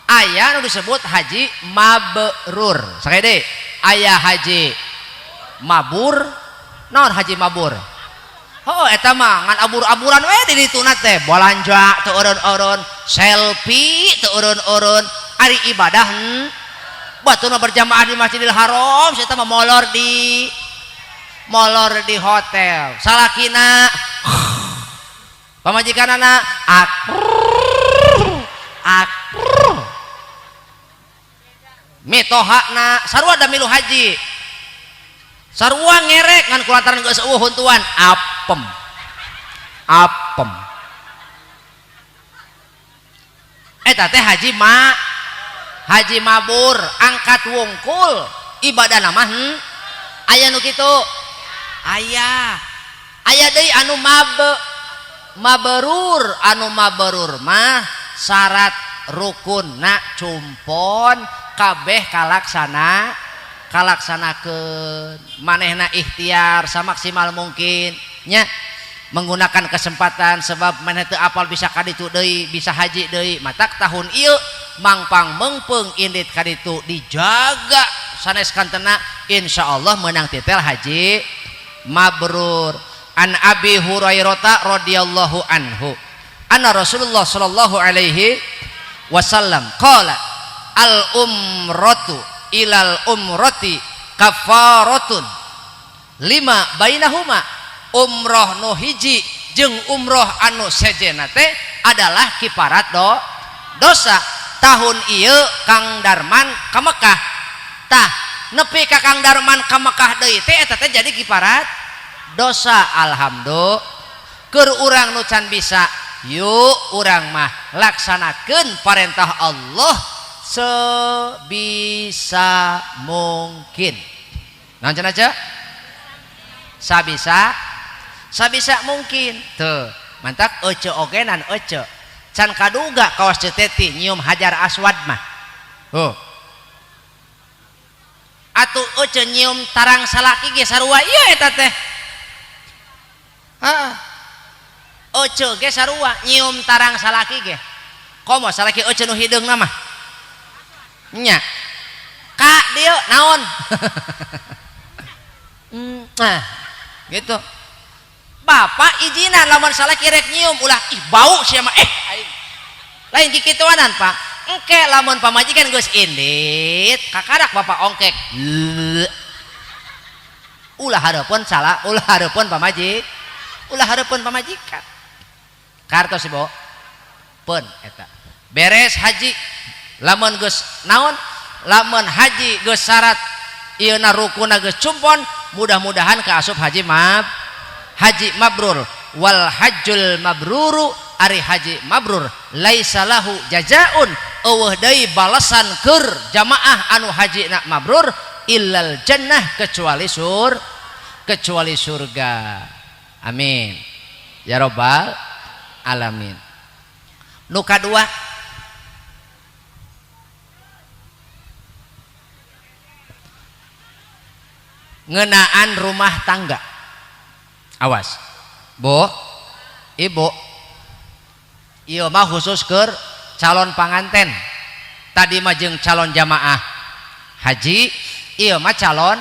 aya anu disebut haji mabrur. Sakali deui, aya haji mabur. Naon haji mabur? Oh, eta mah ngan abur-aburan we di dituna teh, balanja teu eureun-eureun, selfie teu eureun-eureun, ari ibadah batuna berjamaah di Masjidil Haram, eta mah molor di hotel. Salakina pamajikanana ak mitohana sarua da milu haji. Sarua ngerek ngan kulantaran geus eueuh huntuan apem. Apem. Eta teh haji ma haji mabur, angkat wungkul, ibadah mah aya nu kitu. Aya. Aya deui anu mabrur, anu mabrur mah syarat rukunna cumpon kabeh kalaksana kalaksanakeun, manehna ikhtiar samaksimal mungkin nya, menggunakan kesempatan sebab maneh teu apal bisa kaditu deui, bisa haji deui, matak tahun ieu mangpang meungpeung indit kaditu dijaga sanes kantena, insyaallah menang titel haji mabrur. An Abi Hurairah radhiyallahu anhu anna Rasulullah sallallahu alaihi wasallam qala al umratu ilal umrati kafaratun lima bainahuma. Umroh nu hiji jeung umroh anu sejenna teh adalah kiparat dosa. Tahun ieu Kang Darman ka Mekah, Tah nepi ka Kang Darman ka Mekah deui teh eta teh jadi kiparat dosa. Alhamdulillah keur urang nu can bisa, yuk urang mah laksanakeun parentah Allah sebisa mungkin. Naon cenah ce? Sabisa sabisa mungkin. Tuh, mantak ece ogenan ece. Can kaduga kawas Ceu Teti nyium hajar aswad mah. Oh. Atuh ece nyium tarang salaki ge sarua ieu eta teh. Heeh. Ece ge sarua nyium tarang salaki ge. Komo salaki ece nu hideungna mah. Nya. Ka dieu naon? Nah, gitu. Bapak izinan lamun salaki rek nyium ulah ih bau sia mah aing. Lain kikituanan, Pak. Engke lamun pamajikan geus indit, kakarak bapak ongkek. Ulah hareupeun salah, ulah hareupeun pamajik. Ulah hareupeun pamajikan. Kartos Ibu. Peun eta. Beres haji lamun geus naon? Lamun haji geus syarat ieuna rukunna geus cumpon, mudah-mudahan kaasup haji mab. Haji mabrur wal hajjul mabruru ari haji mabrur laisa lahu jazaun eueuh deui balasan keur jamaah anu haji na mabrur illal jannah kecuali kecuali surga. Amin ya rabbal alamin. Nu kadua ngeunaan rumah tangga. Awas Bu, Ibu, ieu mah khusus keur calon panganten. Tadi mah jeung calon jamaah haji, ieu mah calon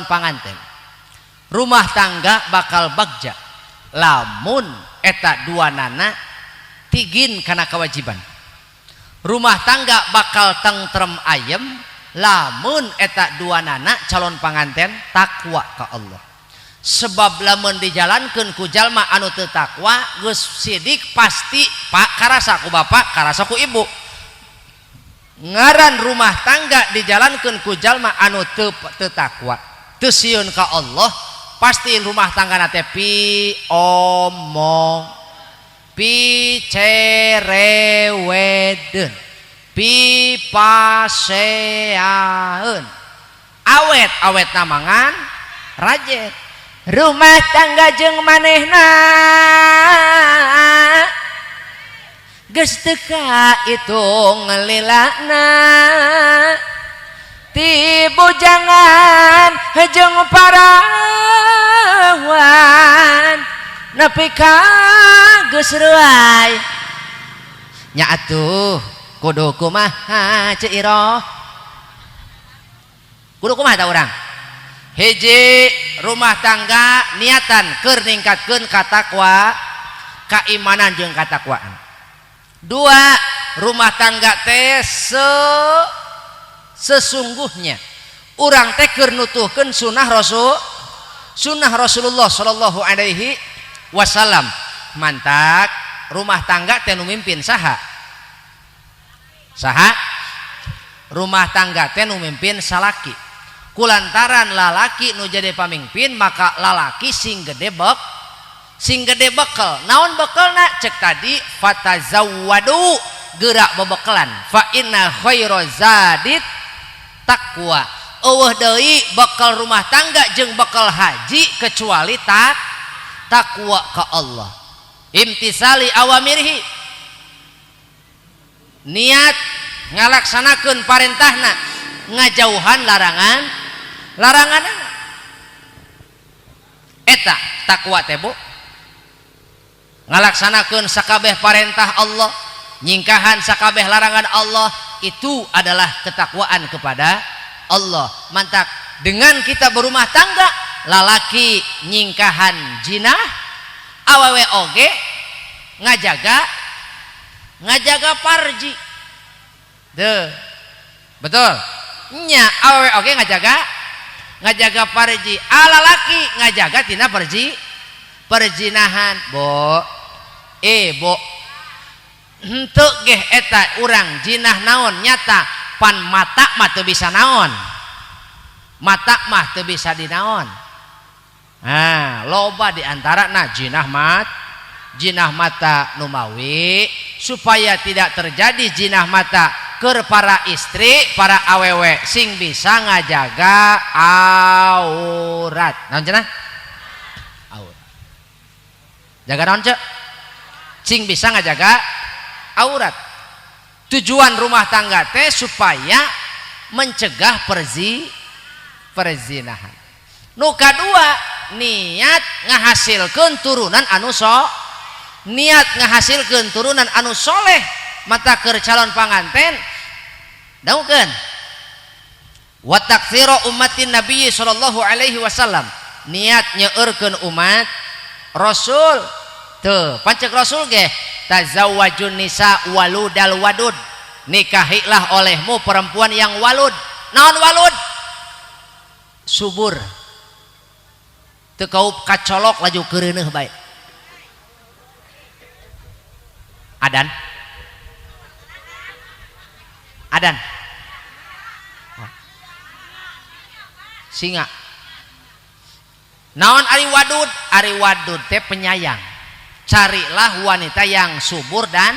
panganten. Rumah tangga bakal bagja lamun eta dua nana tigin kana kewajiban. Rumah tangga bakal tentrem ayem lamun eta dua nana calon panganten takwa ka Allah. Sebab lamun dijalankeun ku jalma anu teu takwa geus sidik pasti pak karasa ku bapak karasa ku ibu. Ngaran rumah tangga dijalankeun ku jalma anu teu takwa teu sieun ka Allah, pasti rumah tangga teh pi omong, pi cerewedeun, pi paseaeun. Awet-awet namangan rajet. Rumah tangga jeung manehna geus teu kahitung lilana, ti bujangan jeung parawan nepi ka geus reuay. Nya atuh kudu kumaha Ceu Iroh? Kudu kumaha ta urang? Hiji rumah tangga niatan keur ningkatkeun katakwa, kaimanan jeung katakwaan. Dua, rumah tangga teh sesungguhnya urang teh keur nutuhkeun sunah Rasul, sunah Rasulullah sallallahu alaihi wasallam. Mantak rumah tangga teh nu mimpin saha? Saha? Rumah tangga teh nu mimpin salaki. Kulantaran lalaki nu jadi pamimpin maka lalaki sing gede bekel. Naon bekelna? Cek tadi fatazawwadu, gerak bebekelan. Fa inna khairaz zadit taqwa. Eueuh deui bekal rumah tangga jeung bekal haji kecuali takwa ka Allah. Imtisali awamirhi, niat ngalaksanakeun parentahna, ngajauhan larangan laranganana. Eta takwa teh Bu, ngalaksanakeun sakabeh parentah Allah, nyingkahan sakabeh larangan Allah, itu adalah ketakwaan kepada Allah. Mantak dengan kita berumah tangga, lalaki nyingkahan jinah, awewe oge ngajaga parji. Deh, betul nya, awewe oge ngajaga parji, alalaki ngajaga tina perzinahan. Bo, bo, henteu geh eta urang jinah naon nyata Pan mata mah teu bisa naon, mata mah teu bisa dinaon. Nah, loba di antara nah jinah mat, jinah mata. Numawi supaya tidak terjadi jinah mata ke para istri, para awewe sing bisa ngajaga aurat. Naon cenah? Aurat. Jaga naon, Cek? Sing bisa ngajaga aurat. Tujuan rumah tangga teh supaya mencegah perzinahan. Nu kadua, niat ngahasilkeun turunan anu so niat ngahasilkeun turunan anu soleh. Mata keur calon panganten, dangukeun, wa taktsira ummatin nabiyyi sallallahu alaihi wasallam, niat nyeurkeun umat Rasul. Tuh, pancek Rasul ge, tazawwajun nisa waludal wadud, nikahilah olehmu perempuan yang walud. Naon walud? Subur, teu kaup kacolok laju keureuneuh bae. Adan, adan. Oh. Singa. Naon ari wadud? Ari wadud teh penyayang. Carilah wanita yang subur dan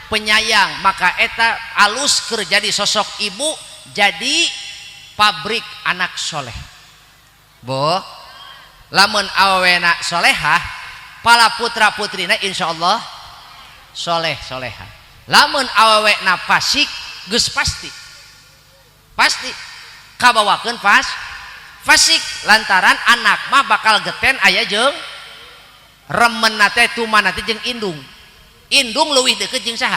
penyayang, maka eta alus keur jadi sosok ibu, jadi pabrik anak soleh. Bo, lamun awena solehah, pala putra putrina insyaallah soleh soleha. Lamun awewena fasik, geus pasti pasti kabawakeun pas fasik, lantaran anak mah bakal geten aya jeung remen teh tuman teh jeung indung. Indung leuwih deukeut jeung saha?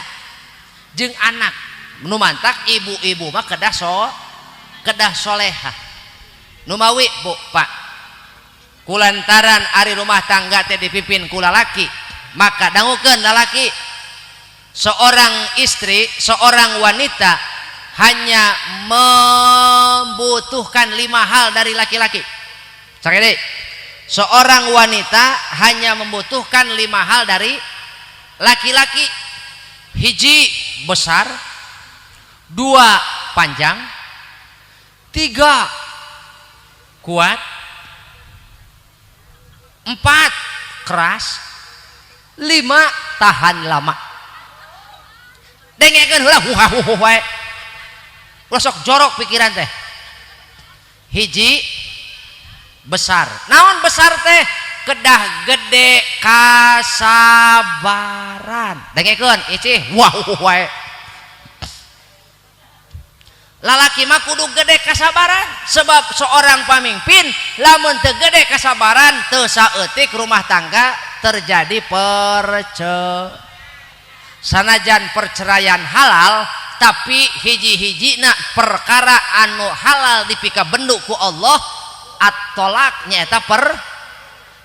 Jeung anak. Nu mantak ibu-ibu mah kedah so kedah solehah. Numawi, Bu, Pak, kulantaran ari rumah tangga teh dipimpin ku lalaki, maka dangukeun lalaki, seorang istri, seorang wanita hanya membutuhkan 5 hal dari laki-laki. Sakit. Seorang wanita hanya membutuhkan 5 hal dari laki-laki. Hiji, besar, 2, panjang, 3, kuat, 4, keras, 5, tahan lama. Dengekeun heula, huha huhu wae. Ulah sok jorok pikiran teh. Hiji, besar. Naon besar teh? Kedah gede kasabaran. Dengekeun icih, wah wae. Lalaki mah kudu gede kasabaran, sebab seorang pamimpin lamun teu gede kasabaran teu saeutik rumah tangga terjadi sanajan perceraian halal, tapi hiji-hijina perkara anu halal dipikabendu ku Allah at-tolak, nyaeta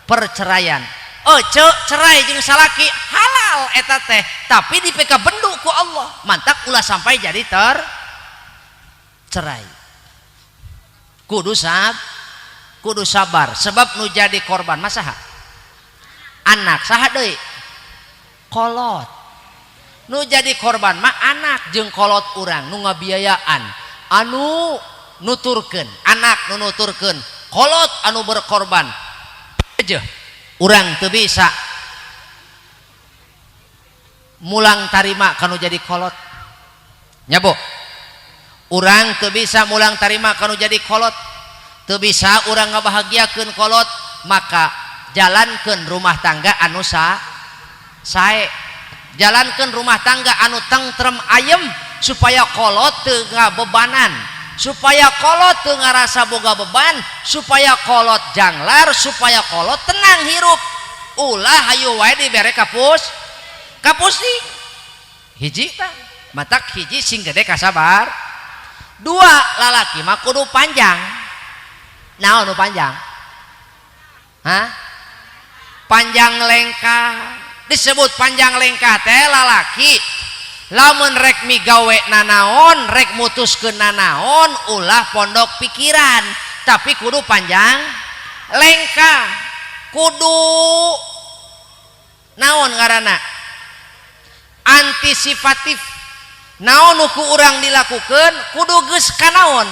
perceraian. Oh, cerai jeung salaki halal eta teh, tapi dipikabendu ku Allah. Mantak ulah sampai jadi cerai. Kudu sabar, sebab nu jadi korban mah saha? Anak. Saha deui? Kolot. Nu jadi korban mah anak jeung kolot urang nu ngabiayaan, anu nuturkeun, anak nu nuturkeun, kolot anu berkorban. Aja urang teu bisa mulang tarima kanu jadi kolot. Nya, Bu, urang teu bisa mulang tarima kanu jadi kolot, teu bisa urang ngabahagiakeun kolot. Maka jalankeun rumah tangga anu sae, jalankeun rumah tangga anu tengtrem ayem, supaya kolot teu ngabebanan, supaya kolot teu ngarasa boga beban, supaya kolot janglar, supaya kolot tenang hirup. Ulah hayu wae dibere kapus kapusing. Hiji tah, matak hiji sing gede kasabar. 2, lalaki mah kudu panjang. Naon nu panjang? Hah? Panjang lengkah. Disebut panjang lengkah teh lalaki lamun rek migawe nanaon, rek mutuskeun nanaon, ulah pondok pikiran, tapi kudu panjang lengkah, kudu naon ngaranna, antisipatif. Naon nu ku urang dilakukeun kudu geus kanaon,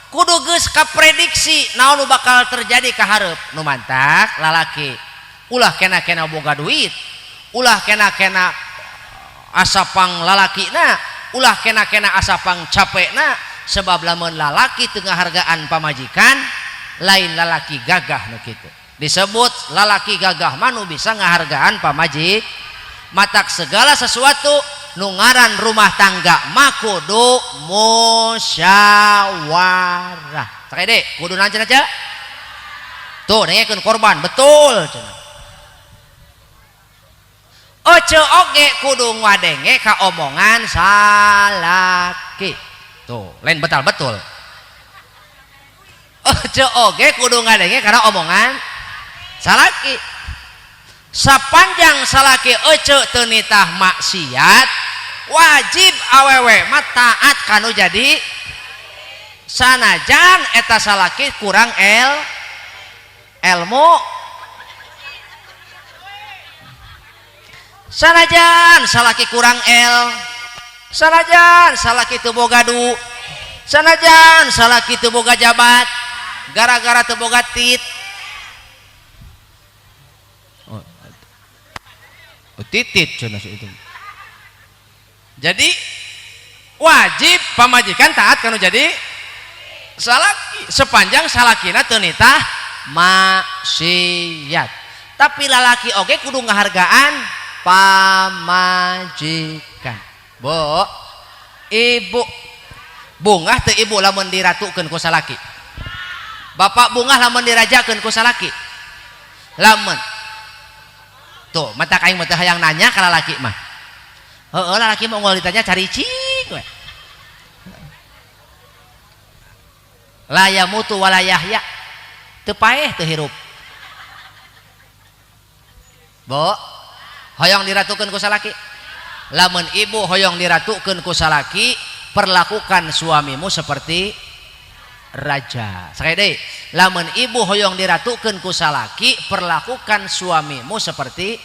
kudu geus kaprediksi naon nu bakal terjadi ka hareup. Nu mantak lalaki ulah kena-kena boga duit, ulah kena-kena asapang lalakina, ulah kena-kena asapang capekna, sebab lamun lalaki teu ngahargaan pamajikan lain lalaki gagah nu kitu. Disebut lalaki gagah mah nu bisa ngahargaan pamajik. Matak segala sesuatu nu ngaran rumah tangga mah kudu musyawarah. Sakali deui, kudu naon cenah, Ceu? Tuh dengekeun korban betul cenah. Ece oge kudu ngadenge ka omongan salaki. Tuh, lain betal betul. Ece oge kudu ngadenge karena omongan salaki. Sepanjang salaki ece teu nitah maksiat, wajib awewe mah taat kanu jadi sanajan eta salaki kurang ilmu, sanajan salaki kurang el, sanajan salaki teu boga du, sanajan salaki teu boga jabat, gara-gara teu boga tit. Oh, titit cenah itu. Jadi wajib pamajikan taat kanu jadi salaki sepanjang salakina teu nitah maksiat. Tapi lalaki oge kudu ngahargaan pamajikan. Bu, ibu bungah teu ibu lamun diratukeun ku salaki? Bapak bungah lamun dirajakeun ku salaki? Lamun tuh mata aing mah teu hayang nanya ka lalaki mah. Heeh, lalaki mah unggal ditanya caricing we. La yamutu wala yahya. Teu paeh teu hirup. Bu, hoyong diratukeun ku salaki? Lamun ibu hoyong diratukeun ku salaki, perlakukan suamimu seperti raja. Sekali deui, lamun ibu hoyong diratukeun ku salaki, perlakukan suamimu seperti.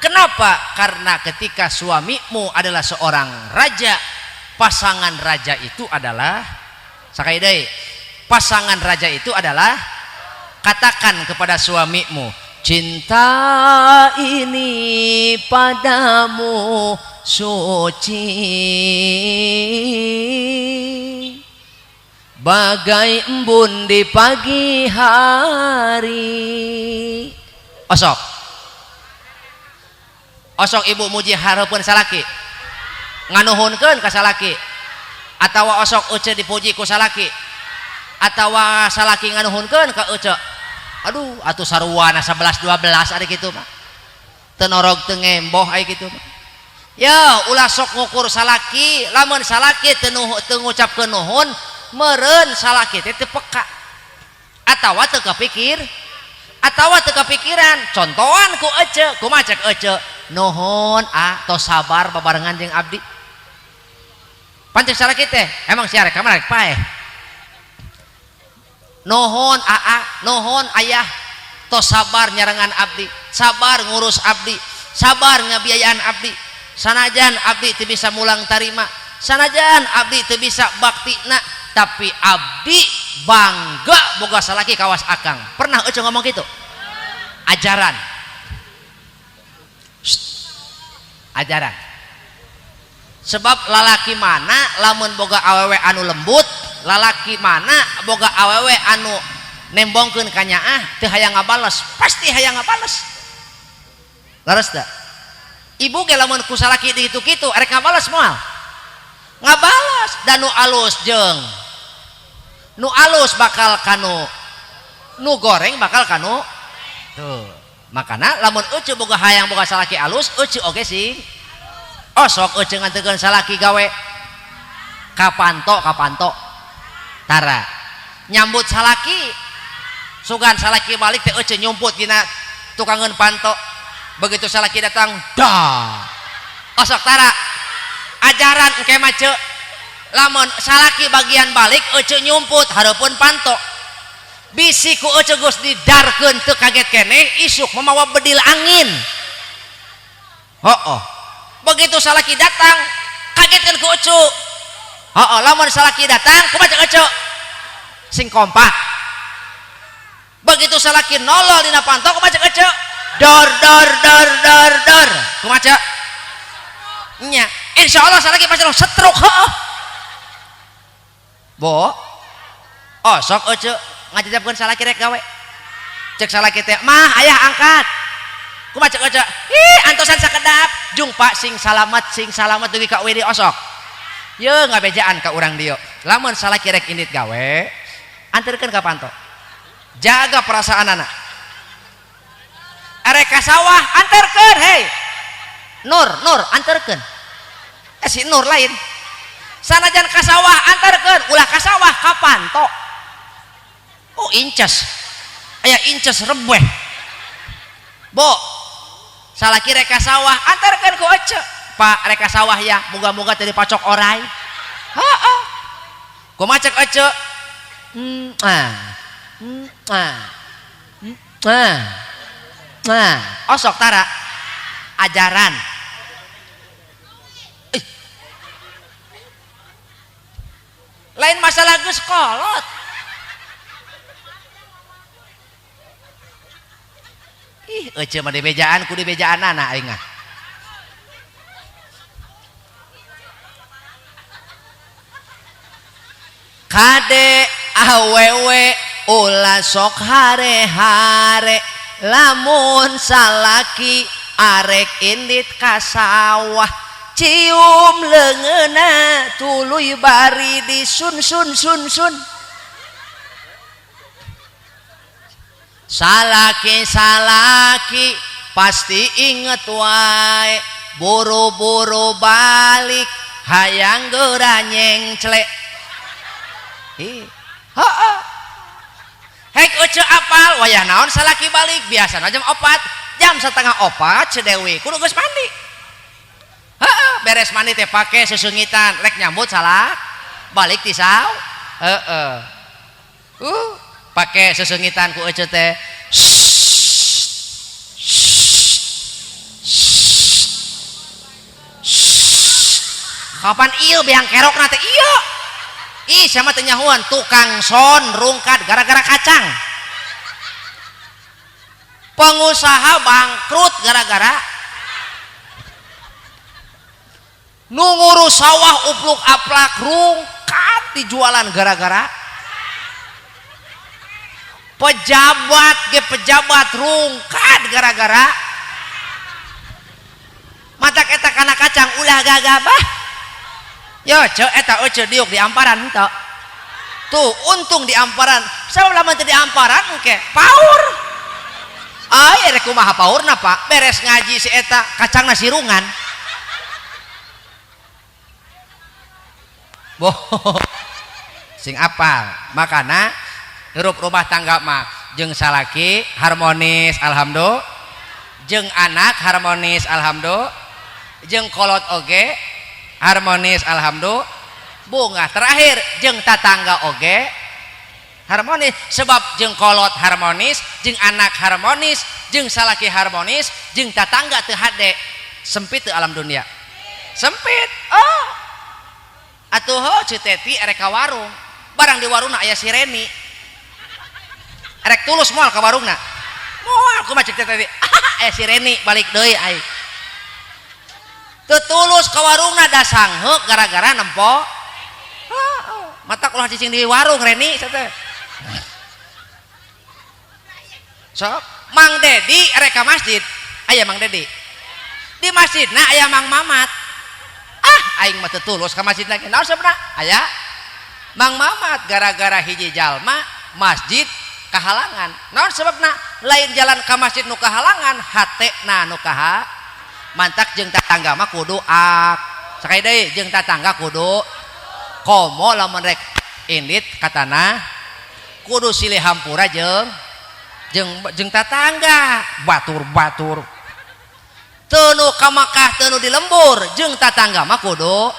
Kenapa? Karena ketika suamimu adalah seorang raja, pasangan raja itu adalah, sekali deui, pasangan raja itu adalah, katakan kepada suamimu, cinta ini padamu suci bagai embun di pagi hari. Osok osok ibu muji hareupeun salaki, nganuhunkeun ka salaki, atawa osok ece dipuji ku salaki, atawa salaki nganuhunkeun ka ece. Aduh, atuh saruana 11 12 ari kitu mah. Teu norog teu ngemboh ari kitu mah. Ya, ulah sok ngukur salaki, lamun salaki teu ngucapkeun nuhun, meureun salaki teh teu peka. Atawa teu kapikir, atawa teu kapikiran. Contohan ku ece, kumaha cek ece? Nuhun ah, tos sabar babarengan jeung abdi. Pancek salaki teh, emang sia rek ka mana rek paeh. Nuhun aa, nuhun ayah, tos sabar nyarengan abdi, sabar ngurus abdi, sabar ngabiayaan abdi. Sanajan abdi teu bisa mulang tarima, sanajan abdi teu bisa baktina, tapi abdi bangga boga salaki kawas akang. Pernah ece ngomong gitu? Ajaran. Shh. Ajaran. Sebab lalaki mana lamun boga awewe anu lembut, lalaki mana boga awewe anu nembongkeun ka nyaah teu hayang ngabales, pasti hayang ngabales. Leres teu? Ibu ge lamun ku salaki dikitu-kitu erek ngabales moal? Ngabales. Dan nu alus jeung nu alus bakal kanu nu goreng bakal kanu tuh. Makana lamun ece boga hayang boga salaki alus, ece oge sing osok ece ngantekeun salaki gawe kapanto kapanto tara nyambut salaki, sugan salaki balik teh ece nyumput dina tukangeun panto. Begitu salaki datang, dah osok tara. Ajaran engke mah ceu, lamun salaki bagian balik ece nyumput hareupeun panto, bisi ku ece geus didarkeun teu kaget keneh, isuk mamawa bedil angin. Hooh, begitu salaki datang Kagetkeun ku Ucu. Heeh, lamun salaki datang kumaha cek Ucu? Sing kompak. Begitu salaki nolol dina panto kumaha cek Ucu? Dor dor dor dor dor. Kumaha cek? Nya, insyaallah salaki pasti langsung setruk heeh. Bo. Oh, sok Ucu ngajajabkeun salaki rek gawe. Cek salaki teh, "Mah, ayah angkat." Kumaha cek Ucu? Ih, antosan sakedap. Jung Pak sing salamat dugi ka Widi osok. Ye ngabejaan ka urang dieu. Lamun salaki rek indit gawe, anterkeun ka panto. Jaga perasaan anak. Arek ka sawah, anterkeun, hei. Nur, Nur, anterkeun. Si Nur lain. Sanajan ka sawah anterkeun, ulah ka sawah ka panto. Oh, inces. Aya inces rebeh. Bo, salaki rek ka sawah anterkeun ku Ece. Pak rek ka sawah ya, moga-moga teu dipacok orai. Heeh. Kumaha cek Ece? Ah. Ah. Ah. Ah. Osok tara ajaran. Ih. Lain masalah geus kolot. Ih, Ece mah dibejaan ku dibejaanana aing mah. Kade awewe ulah sok hare-hare lamun salaki arek indit ka sawah cium leungeunna tuluy bari disun sun sun sun. Salaki salaki pasti inget wae buru-buru balik hayang geura nyengcle. Ih, heeh. Hek Ucu apal wayah naon salaki balik biasana jam 4, jam 3:30 Ceu Dewi kudu geus mandi. Heeh, beres mandi teh pake susungitan rek nyambut salak balik ti saw. Heeh. Pake susungitan ku Ucu teh. Kapan ieu beang kerokna teh ieu? Ih, sama teh nyahuan tukang son rungkad gara-gara kacang. Pengusaha bangkrut gara-gara nu ngurus sawah upluk aplak rungkad dijualan gara-gara pejabat ge pejabat rungkad gara-gara matak eta kana kacang ulah gagabah. Yo ceu eta euceu diuk di amparan henteu. Tuh untung di amparan. Sabab lamun teu di amparan engke paur. Ai rek kumaha paurna Pak? Beres ngaji si eta kacangna sirungan. Boh. Sing apal. Makana hirup rumah tangga mah jeung salaki harmonis alhamdulillah, jeung anak harmonis alhamdulillah, jeung kolot oge harmonis alhamdulillah, bunga terakhir jeung tatangga oge harmonis. Sebab jeung kolot harmonis, jeung anak harmonis, jeung salaki harmonis, jeung tatangga teu hade. Sempit teu alam dunia. Sempit. Oh. Atuh ho Ceu Teti erek ka warung. Barang di warungna aya si Reni. Erek tulus moal ka warungna. Moal kumaha cek Teti. Aya si Reni balik deui aing. Teu tulus ka warungna da sangheuk gara-gara nempo. Heeh. Matak ulah cicing di warung Reni teh. Sok Mang Dedi rek ka masjid. Aya Mang Dedi. Di masjidna aya Mang Mamat. Ah, aing mah teu tulus ka masjid lagi. Naon sabna? Aya Mang Mamat gara-gara hiji jalma masjid kahalangan. Naon sababna? Lain jalan ka masjid nu kahalangan, hatena nu kaha. Mantak jeung tatangga mah kudu ak. Sakali deui jeung tatangga kudu komo lamun rek indit ka tanah kudu silih hampura jeung tatangga, batur-batur. Teu nu ka Makkah teu nu di lembur jeung tatangga mah kudu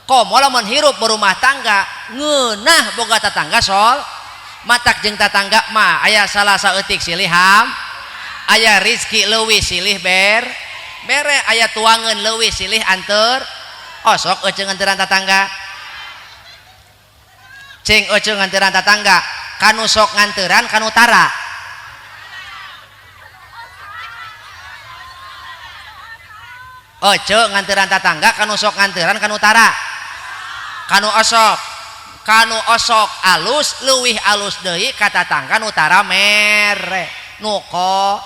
komo lamun hirup berumah tangga ngeunah boga tatangga sol. Matak jeung tatangga mah aya salah saeutik silih ham, aya rizki leuwih silih ber bere, aya tuangeun leuwih silih anteur. Osok ece nganteran tatangga. Cing ece nganteran tatangga. Kanu sok nganteran kanu tara. Ece nganteran tatangga kanu sok nganteran kanu tara. Kanu osok. Kanu osok alus leuwih alus deui ka tatangga nu tara mere. Nu ko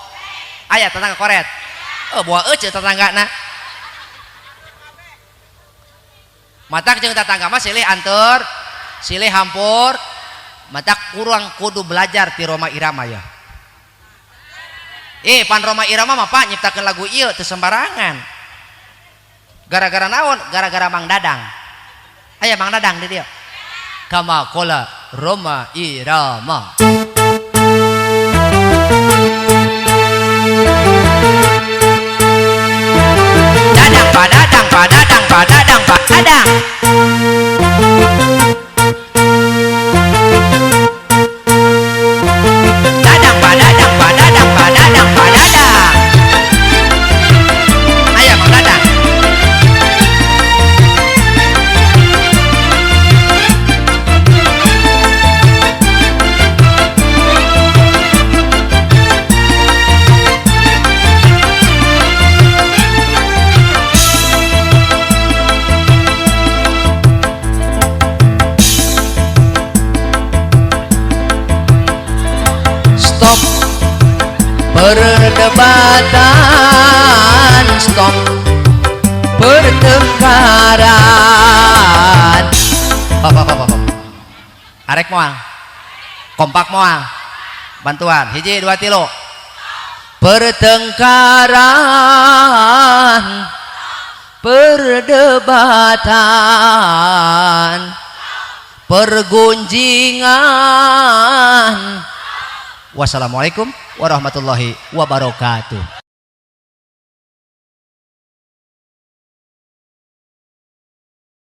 aya tetangga koret. Oh, buah ece tetanggana. Matak jeung tetangga mah silih anteur, silih hampur. Matak kurang kudu belajar ti Rhoma Irama ya. Pan Rhoma Irama mah Pak nyiptakeun lagu ieu teu sembarangan. Gara-gara naon? Gara-gara Mang Dadang. Aya Mang Dadang di dieu. Kama kola Rhoma Irama. Dadang padadang padadang padadang padadang. Dadang padadang padadang padadang padadang. Ayo Mang Dadang. Stop perdebatan, stop pertengkaran. Hop, hop, hop, hop. Arek moal, kompak moal, bantuan hiji dua tilu. Pertengkaran, perdebatan, pergunjingan. Wassalamualaikum warahmatullahi wabarakatuh.